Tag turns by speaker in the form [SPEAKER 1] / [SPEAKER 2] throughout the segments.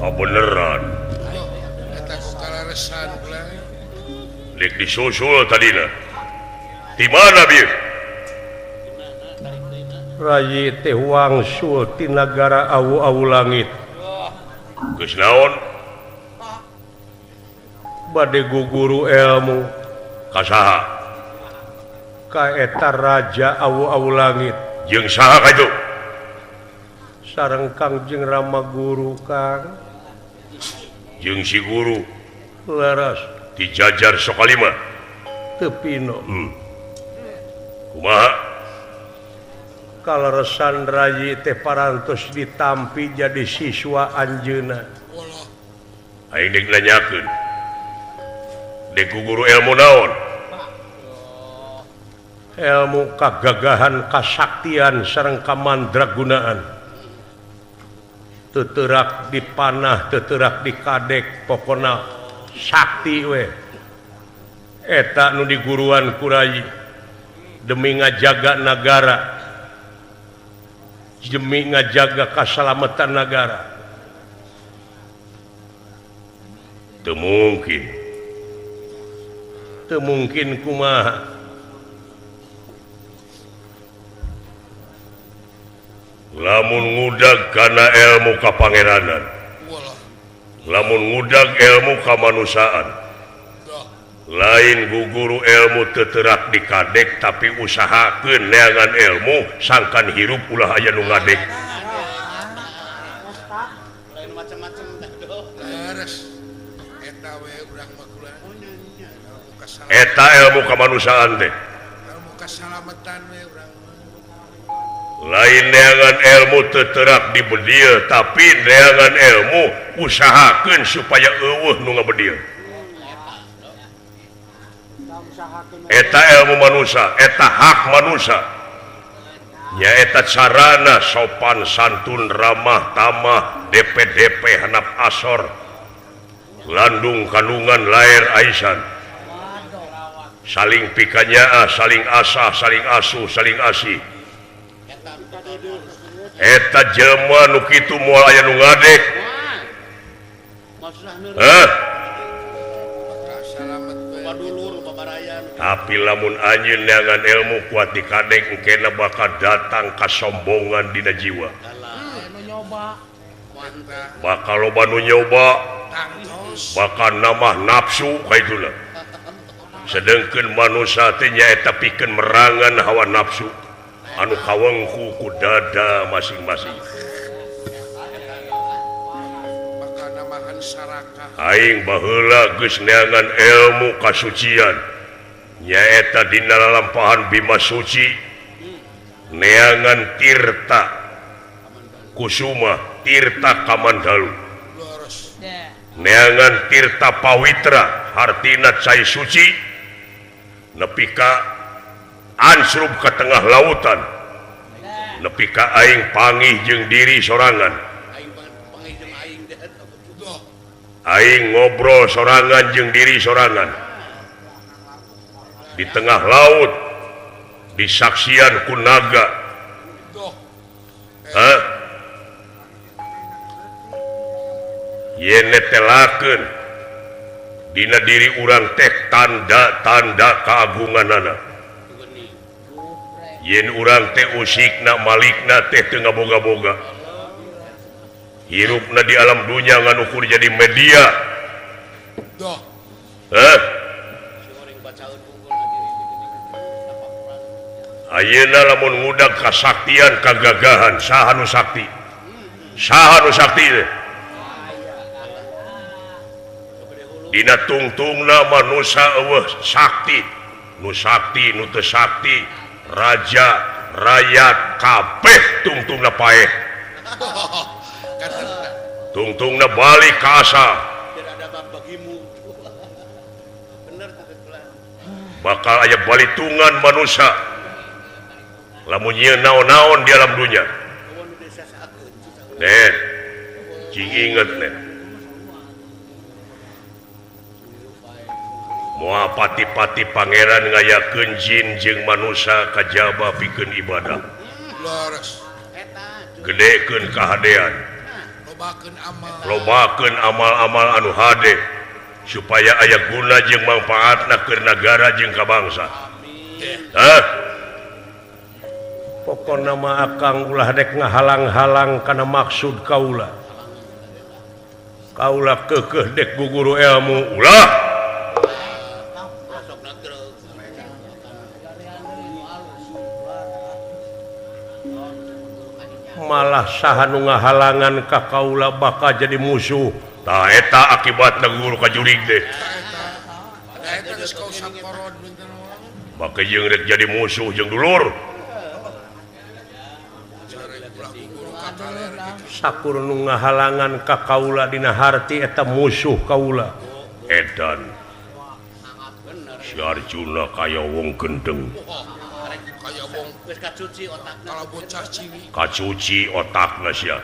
[SPEAKER 1] Kabeneran.
[SPEAKER 2] Eta ku kalaresan kula.
[SPEAKER 1] Dek disusul tadina. Di mana bieu?
[SPEAKER 3] Rayi teh wangsul ti nagara awu-awu langit.
[SPEAKER 1] Geus naon?
[SPEAKER 3] Bade guguru ilmu
[SPEAKER 1] Ka saha?
[SPEAKER 3] Ka eta raja awu-awu langit.
[SPEAKER 1] Jeung saha ka itu?
[SPEAKER 3] Sareng Kangjeng Rama Guru Kang.
[SPEAKER 1] Jeung si guru.
[SPEAKER 3] Leres.
[SPEAKER 1] Dijajar Sokalima.
[SPEAKER 3] Teu pino.
[SPEAKER 1] Kumaha?
[SPEAKER 3] Kaleresan rayi teh parantos ditampi jadi siswa anjeunna.
[SPEAKER 1] Aing deuk nanyakeun. Dek guru ilmu naon?
[SPEAKER 3] Ilmu kagagahan kasaktian sareng kamandragunaan. Teu teurak dipanah, teu teurak dikadek, pokona sakti we. Eta nu diguruan ku rayi demi ngajaga nagara, demi ngajaga kasalamatan nagara.
[SPEAKER 1] Teu mungkin.
[SPEAKER 3] Teu mungkin kumaha?
[SPEAKER 1] Lamun ngudag kana ilmu kapangeranan, lamun ngudag ilmu kamanusiaan, lain guguru ilmu teu teurak dikadek, tapi usahakeun neangan ilmu sangkan hirup ulah aya nu ngadek.
[SPEAKER 2] Leres. Eta we urang mah kula. Ilmu kasalamatan.
[SPEAKER 1] Eta ilmu kamanusiaan teh.
[SPEAKER 2] Ilmu kasalamatan we urang mah.
[SPEAKER 1] Lain neangan ilmu teu teurak dibedil, tapi neangan ilmu usahakeun supaya euweuh nu ngabedil. Eta ilmu manusia, eta hak manusia. Nyaeta carana sopan santun, ramah tamah, DPDP hanap asor, landung kandungan lair aisan, saling pikanyaah, saling asah, saling asuh, saling asih. Eta jelema nu kitu moal aya nu ngadek. Hah?
[SPEAKER 2] Kasalamet we.
[SPEAKER 1] Tapi lamun anjeun neangan ilmu kuat dikadek, engkena bakal datang kasombongan dina jiwa, bakal loba nu nyoba,
[SPEAKER 2] Tangtos.
[SPEAKER 1] Bakal nambah nafsu kaituna. Sedengkeun manusia teh nyaeta pikeun merangan hawa nafsu anu kawengku ku dada masing-masing.
[SPEAKER 2] Bakal nambahan sarakah.
[SPEAKER 1] Aing baheula geus neangan ilmu kasucian, nyaeta dina lalampahan Bima Suci, neangan Tirta Kusuma, Tirta Kamandalu,
[SPEAKER 2] Leres.
[SPEAKER 1] Neangan Tirta Pawitra, hartina cai suci nepi ka ansrub ke tengah lautan, nepi ka aing pangih jeung diri sorangan.
[SPEAKER 2] Duh,
[SPEAKER 1] Aing ngobrol sorangan jeung diri sorangan di tengah laut, disaksian ku naga.
[SPEAKER 2] Duh.
[SPEAKER 1] Hah? Yen netelakeun dina diri urang teh tanda-tanda keagunganana, yen urang teh usikna malikna teh teu ngaboga-boga, hirupna di alam dunya ngan ukur jadi media.
[SPEAKER 2] Duh.
[SPEAKER 1] Hah? Ayeuna lamun ngudag kasaktian kagagahan, saha nu sakti? Saha nu sakti teh? Dina tungtungna manusia euweuh sakti, nu sakti nu teu sakti, raja rakyat kabeh tungtungna paeh, tungtungna balik ka asal. Bakal aya balitungan manusia lamun nyieun naon-naon di alam dunya. Net, cing inget net. Moal pati-pati pangeran ngayakeun jin jeung manusia kajaba pikeun ibadah.
[SPEAKER 2] Leres.
[SPEAKER 1] Gedekeun kahadean.
[SPEAKER 2] Loba
[SPEAKER 1] Lobakeun amal-amal anu hade supaya aya guna jeung manfaatna keur nagara jeung ka bangsa. Hah?
[SPEAKER 3] Pokona mah akang ulah dek ngahalang-halang kana maksud kaula. Kaula keukeuh dek guguru ilmu ulah. Malah saha nu ngahalangan ka kaula bakal jadi musuh.
[SPEAKER 1] Tah eta akibatna guru ka jurig teh. Bakal jeung rek jadi musuh jeung dulur.
[SPEAKER 3] Sakur nu ngahalangan ka kaula dina harti eta musuh kaula.
[SPEAKER 1] Edan. Si Arjuna kaya wong gendeng. Kacuci otakna sia.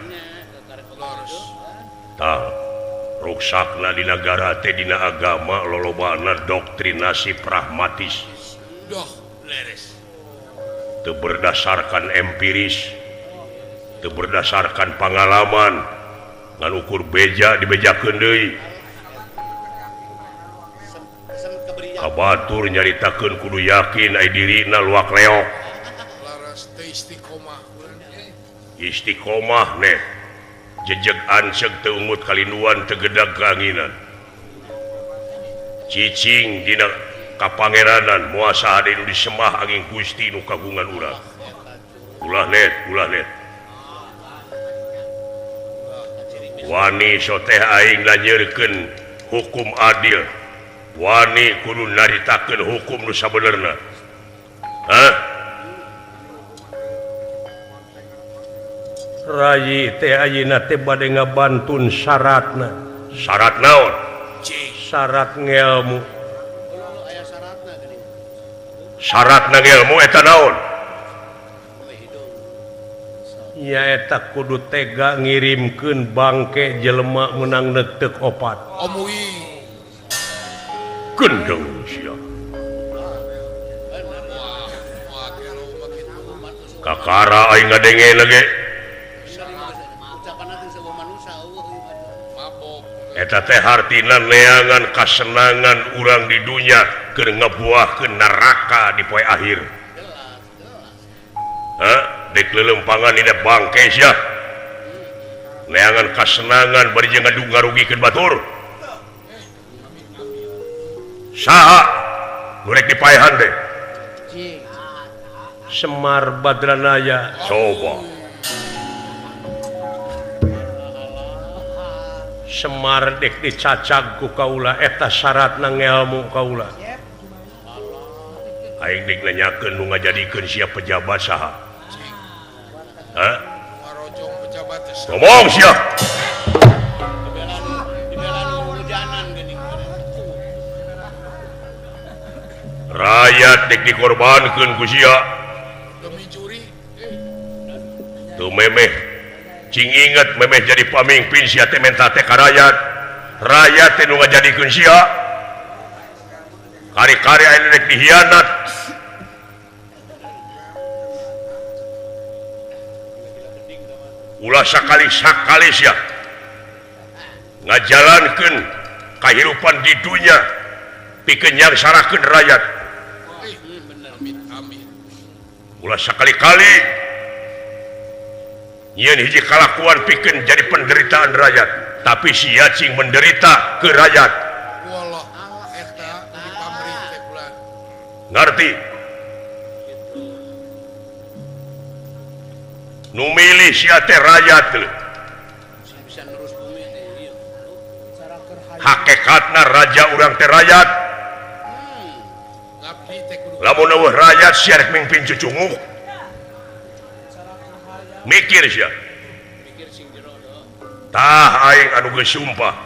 [SPEAKER 1] Tah ruksakna di nagara teh dina agama lolobana doktrinasi pragmatis. Teu berdasarkan empiris, teu berdasarkan pengalaman, ngan ukur beja dibejakeun deui. Kabatur nyaritakeun kudu yakin ai dirina luak leok. Istiqomah neh. Jejeg anseg teu ungut kalinduan teu gedag keanginan. Cicing dina kapangeranan moal saha deui nu disemah angin Gusti nu kagungan urang. Ulah net, ulah net. Wani soteh aing lanyeurkeun hukum adil. Wani kudu naritakeun hukum nu sabenerna. Hah?
[SPEAKER 3] Rayi teh ayeuna teh bade ngabantun syaratna.
[SPEAKER 1] Syarat naon?
[SPEAKER 3] Syarat ngelmu.
[SPEAKER 1] Syaratna ngelmu eta naon?
[SPEAKER 3] Nyaeta kudu tega ngirimkeun bangke jelema menang netek opat.
[SPEAKER 1] Gendeng sia. Kakara aing ngadenge lagi. Eta teh hartina neangan kasenangan urang di dunya keur ngabuahkeun neraka di poe akhir. Hah? Dek lelempangan dina bangke sia. Neangan kasenangan bari jeung ngadu ngarugikeun batur. Saha nu rek dipaehan teh?
[SPEAKER 3] Semar Badranaya.
[SPEAKER 1] Coba.
[SPEAKER 3] Semar dek dicacag ku kaula eta syaratna ngelmu kaula.
[SPEAKER 1] Aing dek nanyakeun nu ngajadikeun sia pejabat saha? Hah? Ngomong sia. Rakyat dek dikorbankeun ku sia. Teu memeh cing inget memeh jadi pamimpin sia teh menta teh ka rakyat. Rakyat teh nu ngajadikeun sia. Kari-kari aya rek dihianat. Ulah sakali-sakali sia ngajalankeun kahirupan di dunya pikeun nyangsarakeun rakyat. Ulah sakali-kali nyeun hiji kalakuan pikeun jadi penderitaan rakyat, tapi sia cing menderita ke rakyat. Ngerti? Nu milih sia teh rakyat teh. Hakikatna raja urang teh rakyat. Lamun eueuh rakyat sia rek mimpin cucunguk. Mikir sia. Tah aing anu geus sumpah.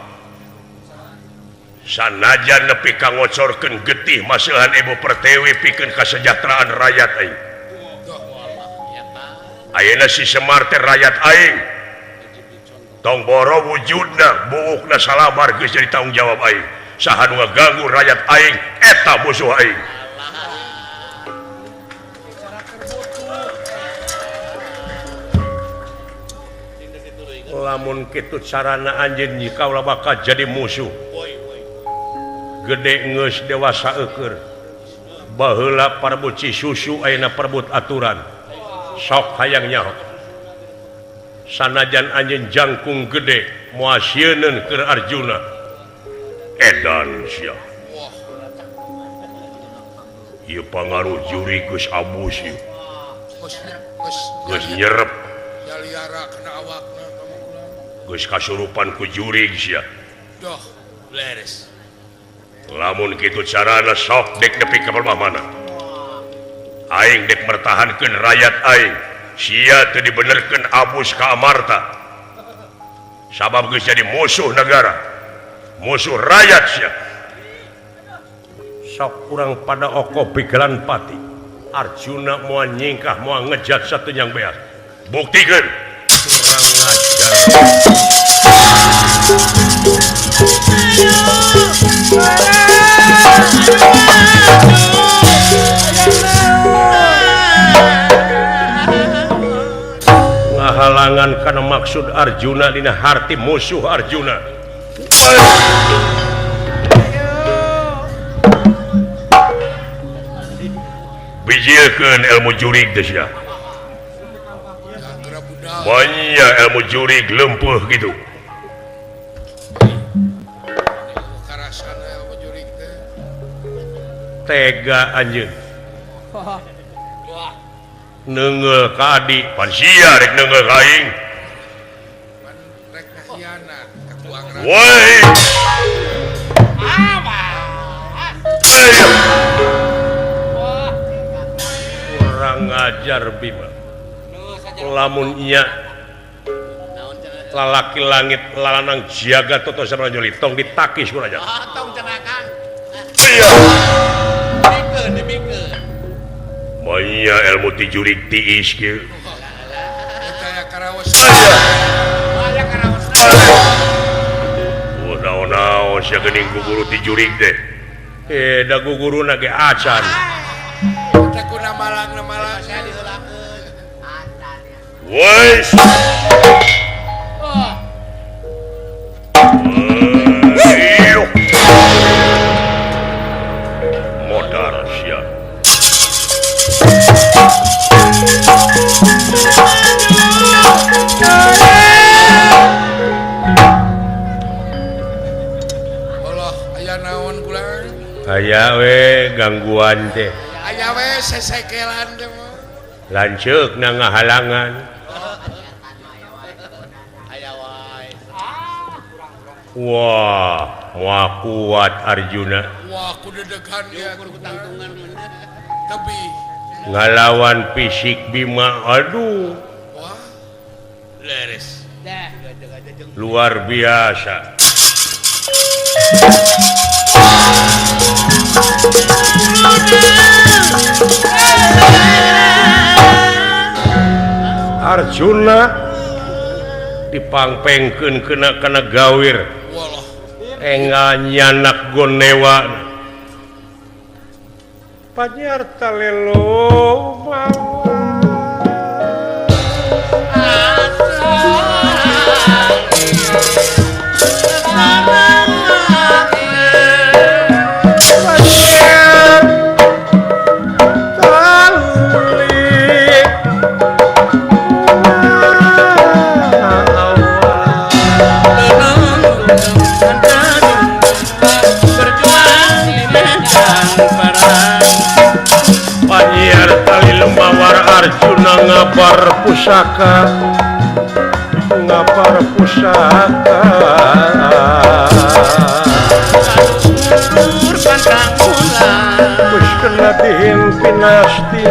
[SPEAKER 1] Sanajan nepi ka ngocorkeun getih maseuhan Ibu Pertiwi pikeun kasejahteraan rakyat aing. Ayeuna si Semar teh rakyat aing. Tong boro wujudna buukna salabar geus jadi tanggung jawab aing. Saha nu ngaganggu rakyat aing eta musuh aing.
[SPEAKER 3] Lamun kitu carana anjeun kaula bakal jadi musuh. Gede geus dewasa eueur. Baheula parebut susu ayeuna parebut aturan. Sok hayang nyaho. Sanajan anjeun jangkung gede moal sieuneun keur Arjuna. Edan sia. Ieu pangaruh juri geus abus ieu. Geus nyerep.
[SPEAKER 2] Nyaliara kana awakna.
[SPEAKER 1] Geus kasurupan ku jurig sia.
[SPEAKER 2] Doh, leres.
[SPEAKER 1] Lamun kitu carana sok dek nepi ka mana. Aing dek mertahankeun rakyat aing. Sia teu dibenerkeun abus ka Amarta. Sabab geus jadi musuh negara. Musuh rakyat sia.
[SPEAKER 3] Sok urang pada oko pigelan pati. Arjuna moal nyingkah moal ngejat satunyang beas.
[SPEAKER 1] Buktikeun.
[SPEAKER 3] Kurang ajar. Ngahalangan kana maksud Arjuna dina harti musuh Arjuna.
[SPEAKER 1] Bijilkeun ilmu jurig teh sia. Banyak ilmu jurig lempeuh gitu.
[SPEAKER 3] Tega anjeun.
[SPEAKER 1] Neungeul ka adi, pan sia rek neungeul ka aing.
[SPEAKER 2] Pan rek khianat ka tuang raja.
[SPEAKER 1] Woi.
[SPEAKER 3] Kurang ajar Bima. Lamun nya lalaki langit lalanang jaga toto sabrajoli tong ditakis ku raja.
[SPEAKER 2] Tong cenakan.
[SPEAKER 1] Iya.
[SPEAKER 2] Dibikeun, dibikeun.
[SPEAKER 1] Maya ilmu ti jurig tiis kieu.
[SPEAKER 2] Eta karaos. Aya karaos.
[SPEAKER 1] Oh naon-naon sia geuning guguru ti jurig teh.
[SPEAKER 3] Da guguruna ge acan.
[SPEAKER 2] Eta kuna malang malang sia diheulakeun.
[SPEAKER 1] Woi. Modar sia.
[SPEAKER 2] Allah, aya naon kula?
[SPEAKER 3] Aya we gangguan teh.
[SPEAKER 2] Aya we sesekelan teh.
[SPEAKER 3] Lanceuk na ngahalangan. Wah, wah kuat Arjuna.
[SPEAKER 2] Wah, ku dedegan dia ku tangtungan tapi
[SPEAKER 3] ngalawan fisik Bima, aduh.
[SPEAKER 2] Wah. Leres.
[SPEAKER 3] Luar biasa. Arjuna dipangpengkeun kena kana gawir. Engal nyanak gonewa. Panyarta lelo mawa. Arjuna ngabar pusaka, ngabar pusaka. Wis kena dihimpinasti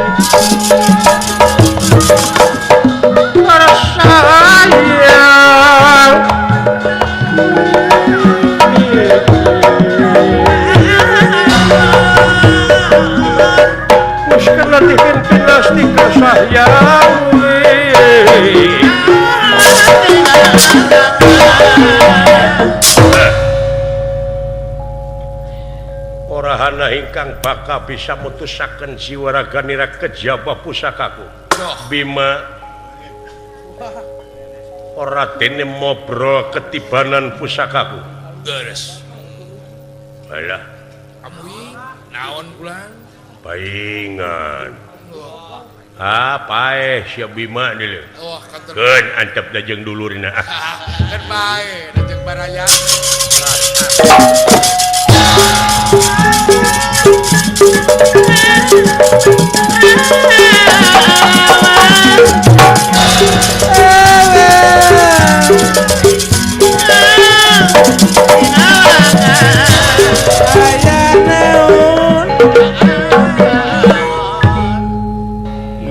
[SPEAKER 3] sayang. Wis kena dihimpinasti sayang. Orahana ingkang bakal bisa mutusaken jiwa raganira kejaba pusakaku. Bima Ora dene mobrol ketibanan pusakaku.
[SPEAKER 2] Deres.
[SPEAKER 3] Alah.
[SPEAKER 2] Amui naon kula?
[SPEAKER 3] Paingan. Ah, paeh sia Bima deuleu.
[SPEAKER 2] Oh, kantor.
[SPEAKER 3] Keun antep da jeung dulurna.
[SPEAKER 2] Kan bae da jeung baraya.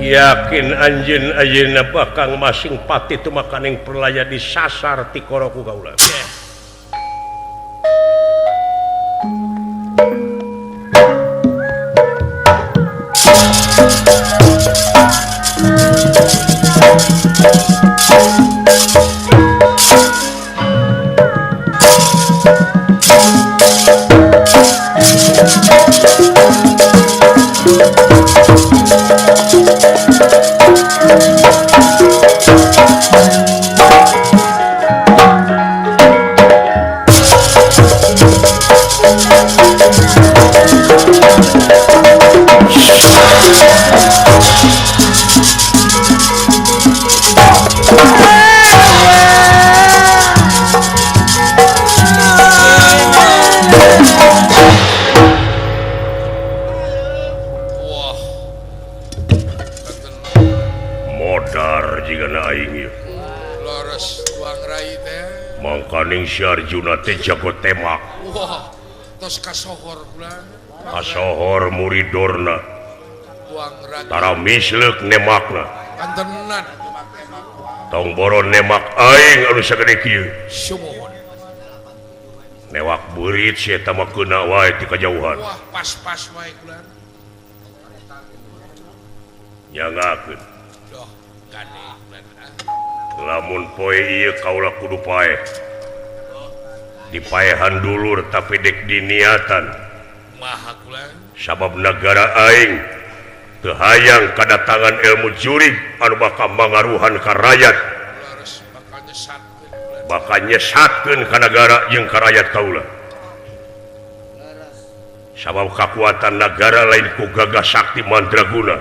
[SPEAKER 3] Yakin anjeun ayeuna bakal masing pati tumakaning perlaya disasar ti koroku kaula. Arjuna teh jago tembak.
[SPEAKER 2] Wah, tos kasohor kula.
[SPEAKER 3] Kasohor muridorna. Tara misleuk nemakna.
[SPEAKER 2] Kantenan.
[SPEAKER 3] Tong boro nemak aing anu sagede kieu.
[SPEAKER 2] Sumuhun.
[SPEAKER 3] Newak beurit si eta mah keuna wae ti kajauhan.
[SPEAKER 2] Wah, pas-pas wae kula.
[SPEAKER 3] Nyangakeun.
[SPEAKER 2] Doh, gade.
[SPEAKER 3] Lamun poe ieu kaula kudu paeh. Dipaehan dulur tapi dek diniatan sabab negara aing teu hayang kadatangan ilmu jurig anu bakal mangaruhan ka rakyat bakal nyesatkeun ka nagara jeung ka rakyat kaula sabab kakuatan nagara lain ku gagah sakti mandraguna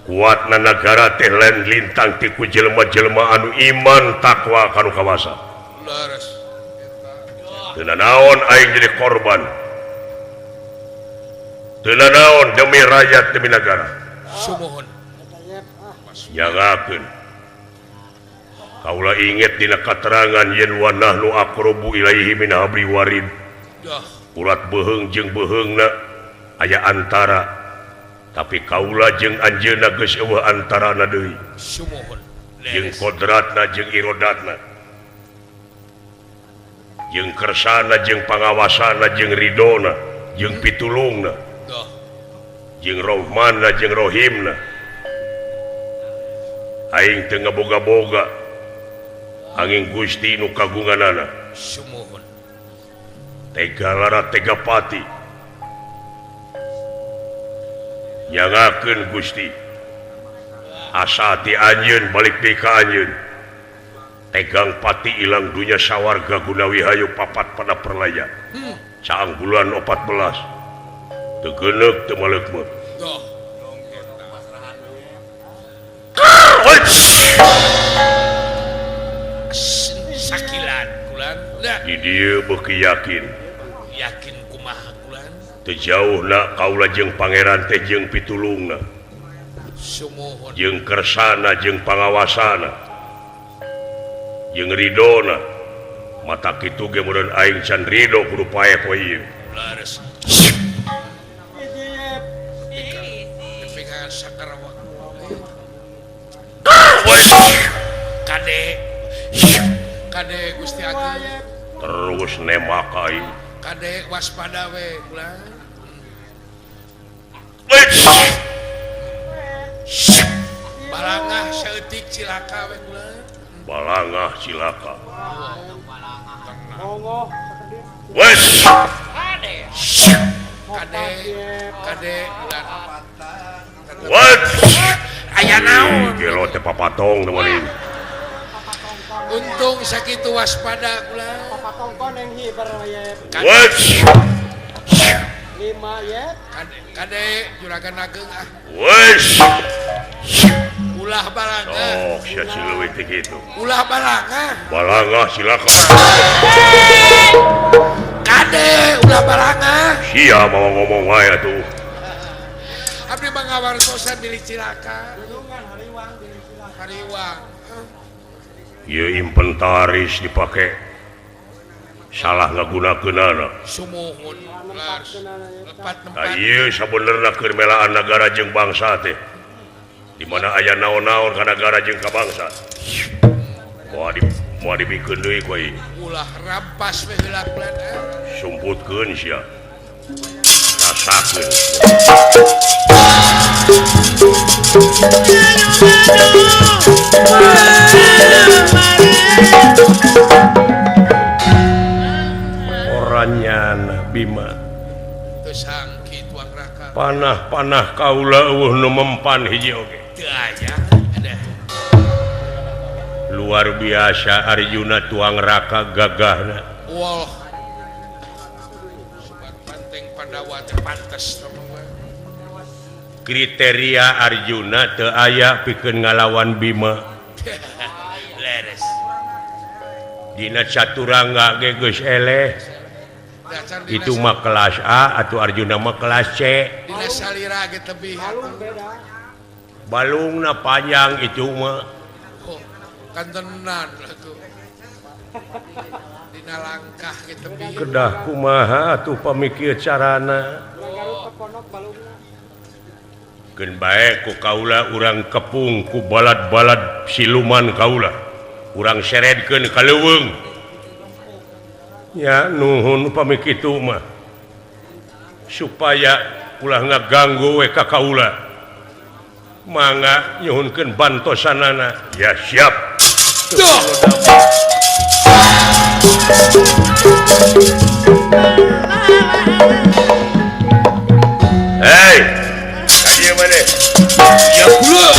[SPEAKER 3] kuatna nagara teh lain lintang ti ku jelema-jelema anu iman takwa kanu kawasa. Teu naon aing jadi korban. Teu naon demi rakyat demi negara.
[SPEAKER 2] Sumuhun.
[SPEAKER 3] Nyangakeun. Kaula inget dina katerangan yen wa nahnu aqrabu ilaihi min hablil warid. Urat beuheung jeung beuheungna aya antara. Tapi kaula jeung anjeunna geus eueuh antarana deui.
[SPEAKER 2] Sumuhun.
[SPEAKER 3] Jeung kodratna jeung irodatna. Jeung kersana jeung pangawasana jeung ridona jeung pitulungna jeung rohmana jeung rohimna aing teu ngaboga-boga angin Gusti nu kagunganana.
[SPEAKER 2] Sumuhun.
[SPEAKER 3] Tega lara tega pati nyangakeun Gusti asa ti anjeun balik deui ka anjeun. Tegang pati ilang dunya sawarga gunawi hayu papat pada perlaya. Caang bulan 14. Teu geuneuk teu maleukmeuk.
[SPEAKER 2] Sakilan kulan.
[SPEAKER 3] Di dieu beuki yakin.
[SPEAKER 2] Yakin kumaha kulan?
[SPEAKER 3] Teu jauhna kaula jeung pangeran teh jeung pitulungna.
[SPEAKER 2] Sumuhun.
[SPEAKER 3] Jeung kersana jeung pangawasana. Jeung ridona mata kitu ge meureun aing can rido kudu paeh poe ieu.
[SPEAKER 2] Leres. Kade kade Gusti Agung
[SPEAKER 3] terus nemak aing.
[SPEAKER 2] Kade waspada we kula. Balangah saeutik cilaka we kula.
[SPEAKER 3] Balangah cilaka. Wes.
[SPEAKER 2] Kade. Kade kade
[SPEAKER 3] Wes.
[SPEAKER 2] Aya naon?
[SPEAKER 3] Gelo teh papatong teman ini.
[SPEAKER 2] Untung sakitu waspada kula. Kade juragan ageng ah.
[SPEAKER 1] Wes.
[SPEAKER 2] Ulah balanga.
[SPEAKER 1] Oh, sia cileuwih teh kitu.
[SPEAKER 2] Ulah balanga.
[SPEAKER 1] Balanga silakan.
[SPEAKER 2] Kade ulah balanga.
[SPEAKER 1] Sia mau ngomong wae atuh.
[SPEAKER 2] Abdi mah ngawartosan bilih cilaka. Hariwang bilih cilaka. Hariwang.
[SPEAKER 1] Ieu inventaris dipake salah ngagunakeunana.
[SPEAKER 2] Sumuhun lars. Lepat nempat.
[SPEAKER 1] Ieu sabenerna keur melaan nagara jeung bangsa teh. Di mana aya naon-naon ka nagara jeung ka bangsa. Moal dibikeun deui ku ieu.
[SPEAKER 2] Ulah rampas we heula kulan.
[SPEAKER 1] Sumputkeun sia. Rasakeun. Oranyana Bima. Panah-panah kaula eueuh nu mempan hiji oge.
[SPEAKER 2] Teu aya.
[SPEAKER 1] Luar biasa Arjuna tuang raka gagahna.
[SPEAKER 2] Wah. Sobat banteng Pandawa teh pantes.
[SPEAKER 1] Kriteria Arjuna teu aya pikeun ngalawan Bima.
[SPEAKER 2] Leres.
[SPEAKER 1] Dina caturangga ge geus eleh. Itu mah kelas A atau Arjuna mah kelas C.
[SPEAKER 2] Dina salira ge tebih.
[SPEAKER 1] Balungna panjang itu mah.
[SPEAKER 2] Oh, kantenan atuh. Dina langkah ge tebih.
[SPEAKER 1] Kedah kumaha atuh pamikir carana. Keun bae ku kaula urang kepung ku balad-balad siluman kaula. Urang seredkeun ka leuweung. Ya nuhun upami kitu mah. Supaya ulah ngaganggu we ka kaula. Mangga nyuhunkeun bantosanana. Ya siap. Hei, ka dieu maneh?
[SPEAKER 2] Ya kula.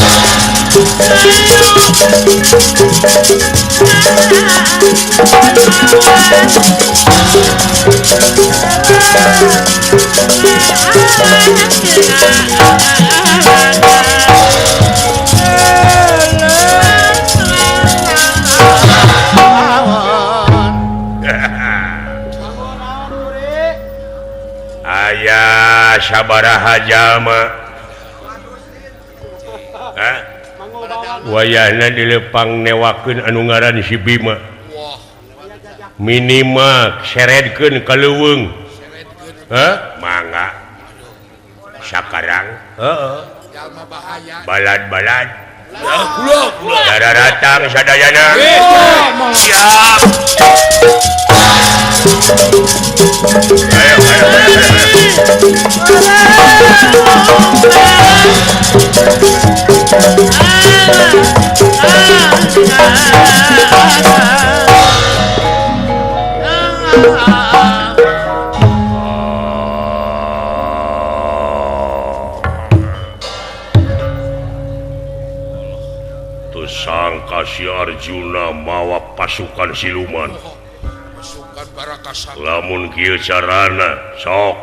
[SPEAKER 1] Aya sabaraha jalma. Hah? Wayahna dilepang newakeun anu ngaran si Bima. Minimal seredkeun ka leuweung. Hah? Mangga. Sakarang. Heeh. Balad-balad. Dararatang sadayana. Siap. Ayo, ayo, ayo, ayo. Tersangka si Arjuna mawa pasukan siluman. Lamun kieu carana sok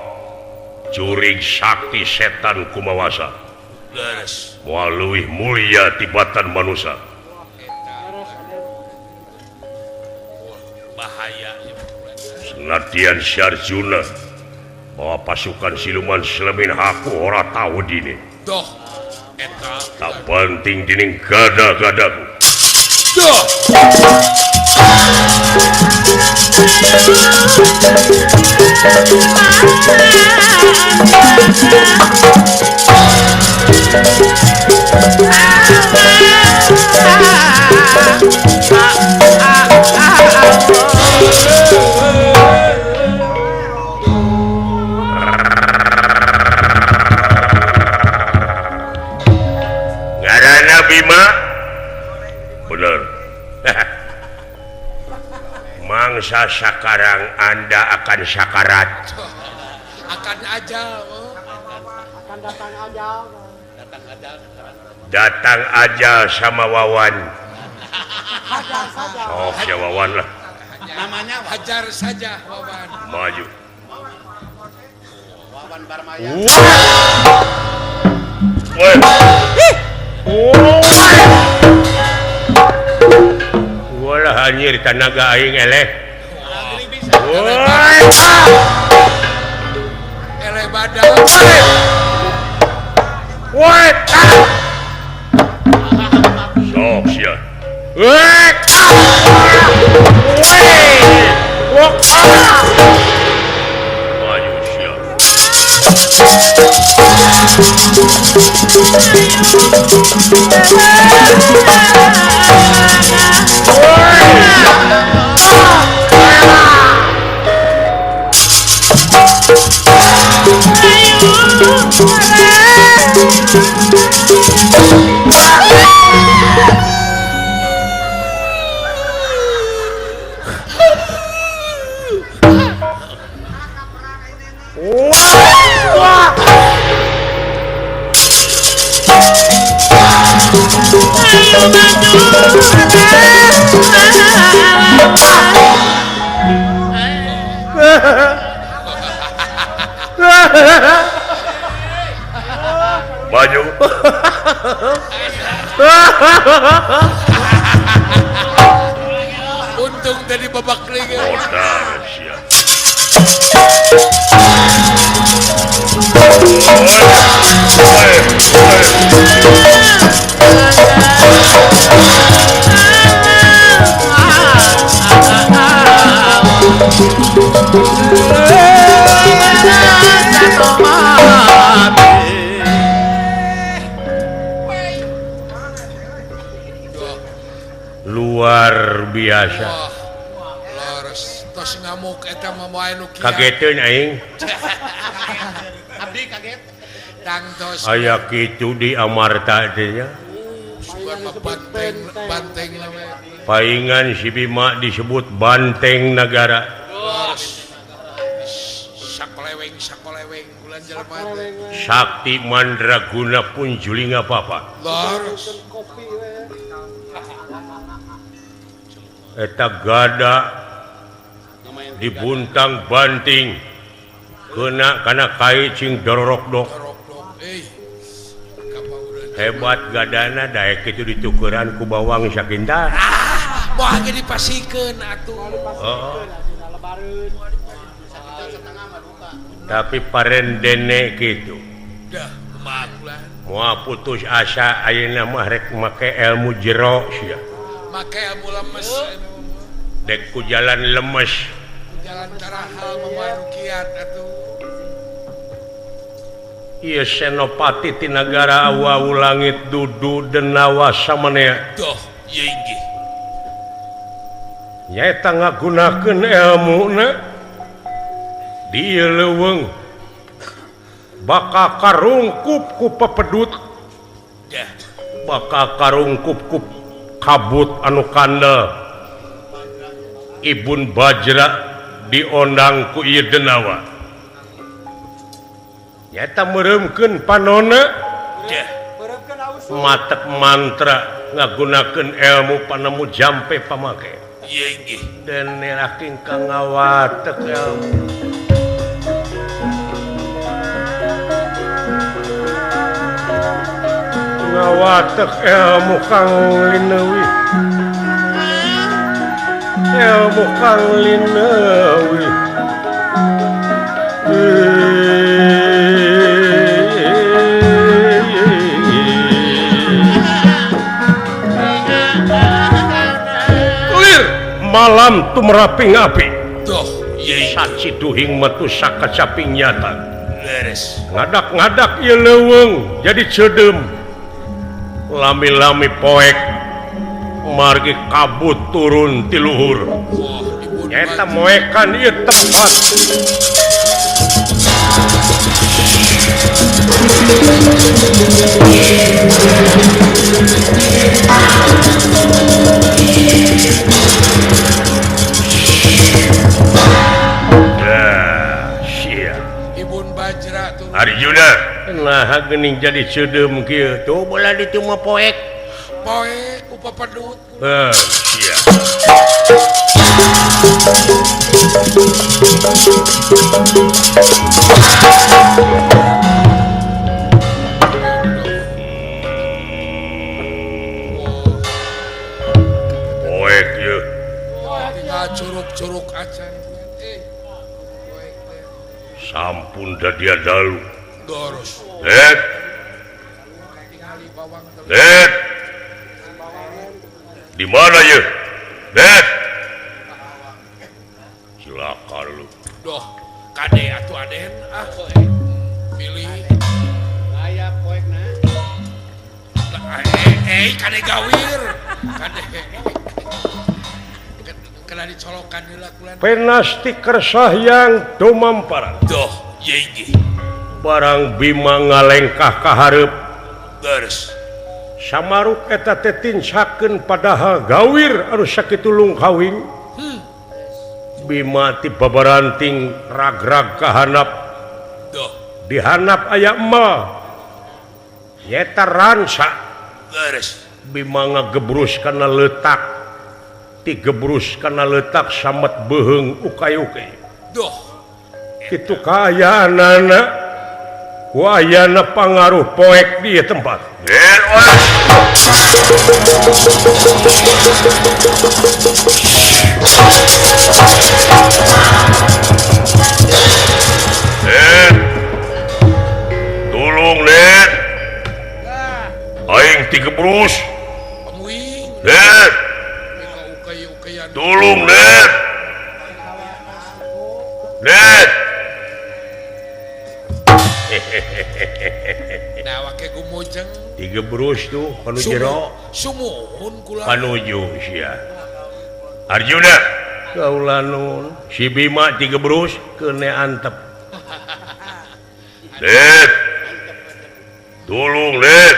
[SPEAKER 1] jurig sakti setan kumawasa. Moal leuwih mulia tibatan manusia.
[SPEAKER 2] Bahaya.
[SPEAKER 1] Senatian si Arjuna mawa pasukan siluman selemin aku ora tau dini.
[SPEAKER 2] Doh eta
[SPEAKER 1] tak penting dining gada-gadaku.
[SPEAKER 2] Doh.
[SPEAKER 1] Ngaranna Bima? Bener. Mangsa sakarang Anda akan sakarat.
[SPEAKER 2] Akan ajal. Akan datang ajal.
[SPEAKER 1] Datang ajal sama Wawan. Sok ya Wawan lah.
[SPEAKER 2] Namanya hajar saja Wawan.
[SPEAKER 1] Maju.
[SPEAKER 4] Wawan Barmaya.
[SPEAKER 1] Woi. Walah anjir tanaga aing eleh. Woi.
[SPEAKER 2] Eleh badan.
[SPEAKER 1] Woi. Sok sia. Woi. Maju sia. Maju.
[SPEAKER 2] Untung tadi babak liga.
[SPEAKER 1] Modar sia. Luar biasa. Kageteun aing.
[SPEAKER 4] Abdi kaget.
[SPEAKER 1] Aya kitu di Amarta teh nya. Paingan si Bima disebut Banteng Nagara. Sakti Mandraguna pun julinga papa. Eta gada dibuntang banting kena kana kai cing dororok dok. Hebat gadana daek kitu ditukeran ku bawang sakinta.
[SPEAKER 2] Moal ge dipasikeun atuh.
[SPEAKER 1] Oh. Tapi parendene kitu. Moal putus asa ayeuna mah rek make ilmu jero sia.
[SPEAKER 2] Make ilmu lemes.
[SPEAKER 1] Dek ku jalan lemes.
[SPEAKER 2] Jalan tarahal mamarukiat atuh.
[SPEAKER 1] Ieu Senopati ti nagara Awu Langit Dudu Denawa samanea.
[SPEAKER 2] Doh, ieu inggih.
[SPEAKER 1] Nyaeta ngagunakeun elmuna di ieu leuweung bakal karungkup ku pepedut. Bakal karungkup ku kabut anu kandel. Ibun Bajra diondang ku ieu Denawa. Nyata meremkeun panona matek mantra ngagunakeun ilmu panemu jampe pamake.
[SPEAKER 2] Ieu inggih.
[SPEAKER 1] Dene raking kang ngawatek ilmu. Ngawatek ilmu kang lineuwih. Ilmu kang lineuwih. Malam tumraping api.
[SPEAKER 2] Doh,
[SPEAKER 1] saci duhing metu sakacaping nyata.
[SPEAKER 2] Leres.
[SPEAKER 1] Ngadak-ngadak ieu leuweung jadi ceudeum. Lami-lami poek margi kabut turun ti luhur. Nyaeta moekan ieu tempat.
[SPEAKER 2] Bajra tuh.
[SPEAKER 1] Arjuna, nah geuning jadi ceudeum kieu. Tuh bola ditu mah poek.
[SPEAKER 2] Poek Ku papadut.
[SPEAKER 1] Heh, sia. Poek ieu.
[SPEAKER 2] Curug-curug acan.
[SPEAKER 1] Sampun da dia dalu.
[SPEAKER 2] Doros.
[SPEAKER 1] Det. Det. Di mana ye? Det. Cilaka lu.
[SPEAKER 2] Doh, kade atuh aden ah pilih.
[SPEAKER 4] Aya poekna.
[SPEAKER 2] Kade gawir. Kade. Kena dicolokan heula kulan.
[SPEAKER 1] Penasti kersahyang dumamparan.
[SPEAKER 2] Doh, ye.
[SPEAKER 1] Barang Bima ngalengkah ka hareup.
[SPEAKER 2] Terus.
[SPEAKER 1] Samaruk eta teh tinsakeun padahal gawir anu sakitu lungkawing. Bima ti babaranting ragrag ka handap.
[SPEAKER 2] Doh.
[SPEAKER 1] Di handap aya emal. Nyeta ransa.
[SPEAKER 2] Terus.
[SPEAKER 1] Bima ngagebrus kana leutak. Tigebrus kana leutak samet beuheung ukay-ukay.
[SPEAKER 2] Doh.
[SPEAKER 1] Kitu kaayaanana. Wayana pangaruh poek di tempat. Tolong Net. Aing tigebrus. Net. Tolong Net. Net.
[SPEAKER 2] Nah, wake gumujeng.
[SPEAKER 1] Tigebrus tuh kanu jero.
[SPEAKER 2] Sumuhun kula.
[SPEAKER 1] Panuju sia. Arjuna. Kaula nun. Si Bima tigebrus keune antep. Det. Tulung Det.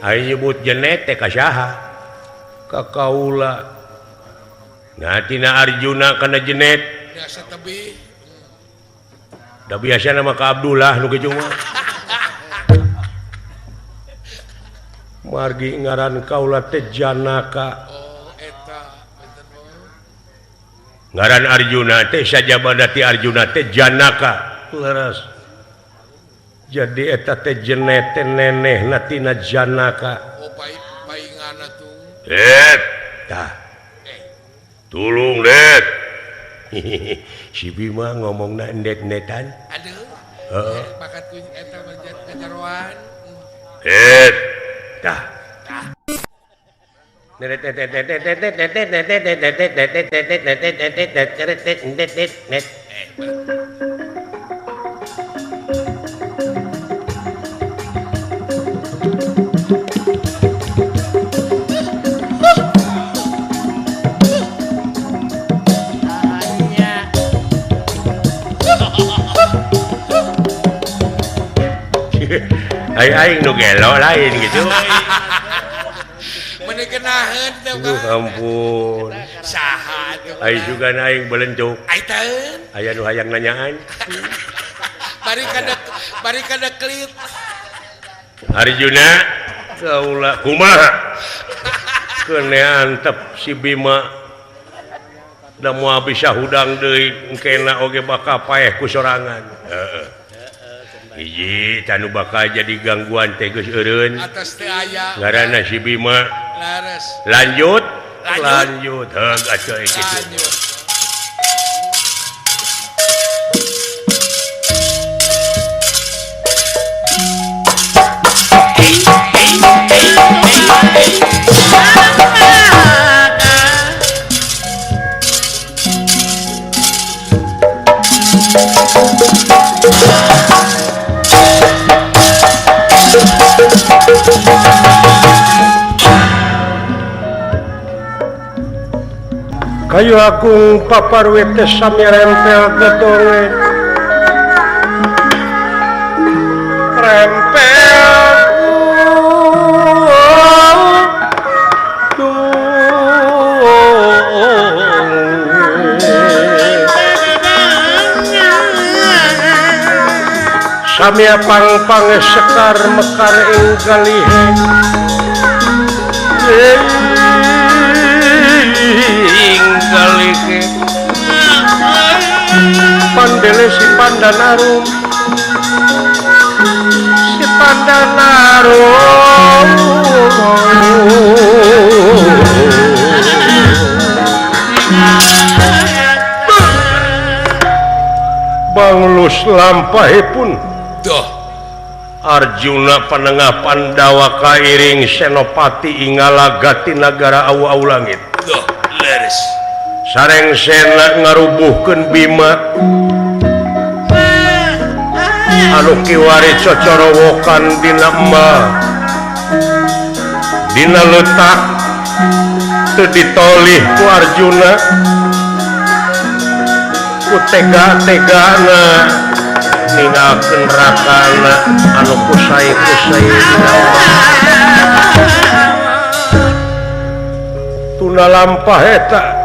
[SPEAKER 1] Aing nyebut jenet teh ka saha? Ka kaula. Nah tina Arjuna kana jenet.
[SPEAKER 2] Biasa tebih.
[SPEAKER 1] Da biasa nama ka Abdullah nu kitu mah. Margi ngaran kaula teh Janaka.
[SPEAKER 2] Oh eta benten mah.
[SPEAKER 1] Ngaran Arjuna teh sajabana ti Arjuna teh Janaka. Leres. Jadi eta teh jenet teh nenehna tina Janaka.
[SPEAKER 2] Oh paingana tuh.
[SPEAKER 1] Tah. Tulung Det. Si Bima ngomongna endet-endetan.
[SPEAKER 2] Aduh.
[SPEAKER 1] Heeh.
[SPEAKER 2] Bakat ku eta mah kajaroan.
[SPEAKER 1] Tah. Aing nu gelo lain gitu.
[SPEAKER 2] Meuni keunaheun teh
[SPEAKER 1] Duh ampun.
[SPEAKER 2] Saha atuh.
[SPEAKER 1] Aing juga aing belentuk.
[SPEAKER 2] Ai taeun.
[SPEAKER 1] Aya nu hayang nanyaan.
[SPEAKER 2] Bari kada klit.
[SPEAKER 1] Arjuna kaula kumaha? Keune antep si Bima. Da moal bisa hudang deui engkena oge bakal paeh ku sorangan. Heeh. Hiji tanu bakal jadi gangguan teh geus eureun.
[SPEAKER 2] Atas teh aya.
[SPEAKER 1] Ngaranna si Bima.
[SPEAKER 2] Lares.
[SPEAKER 1] Lanjut. Lanjut. Heug atuh kitu.
[SPEAKER 2] Lanjut.
[SPEAKER 1] Kayu agung paparwete sami rempel getonge rempel sami pang-pang sekar mekar ing galihe Sing kalike pandele si Pandanarum si Pandanarum Banglus lampahipun
[SPEAKER 2] Duh
[SPEAKER 1] Arjuna panengah Pandawa kairing Senopati Ingala gati nagara awu-awu langit.
[SPEAKER 2] Duh leres
[SPEAKER 1] Sareng sena ngarubuhkeun Bima anu kiwari cocorowokan dina emah dina letak teu ditolih ku Arjuna ku tega-tegana ninggalkeun rakana anu kusai-kusai dina emah. Tuna lampah eta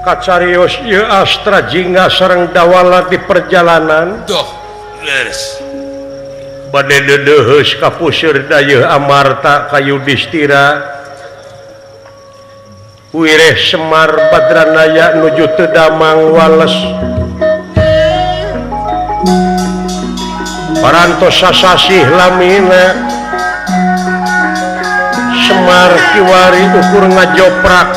[SPEAKER 1] kacarios ieu Astra Jingga sareng Dawala di perjalanan.
[SPEAKER 2] Duh leres
[SPEAKER 1] bade deudeuheus ka puseur dayeuh Amarta ka Yudhistira wireh Semar Badranaya nuju teu damang wales parantos sasasih lamina Semar kiwari ukur ngajoprak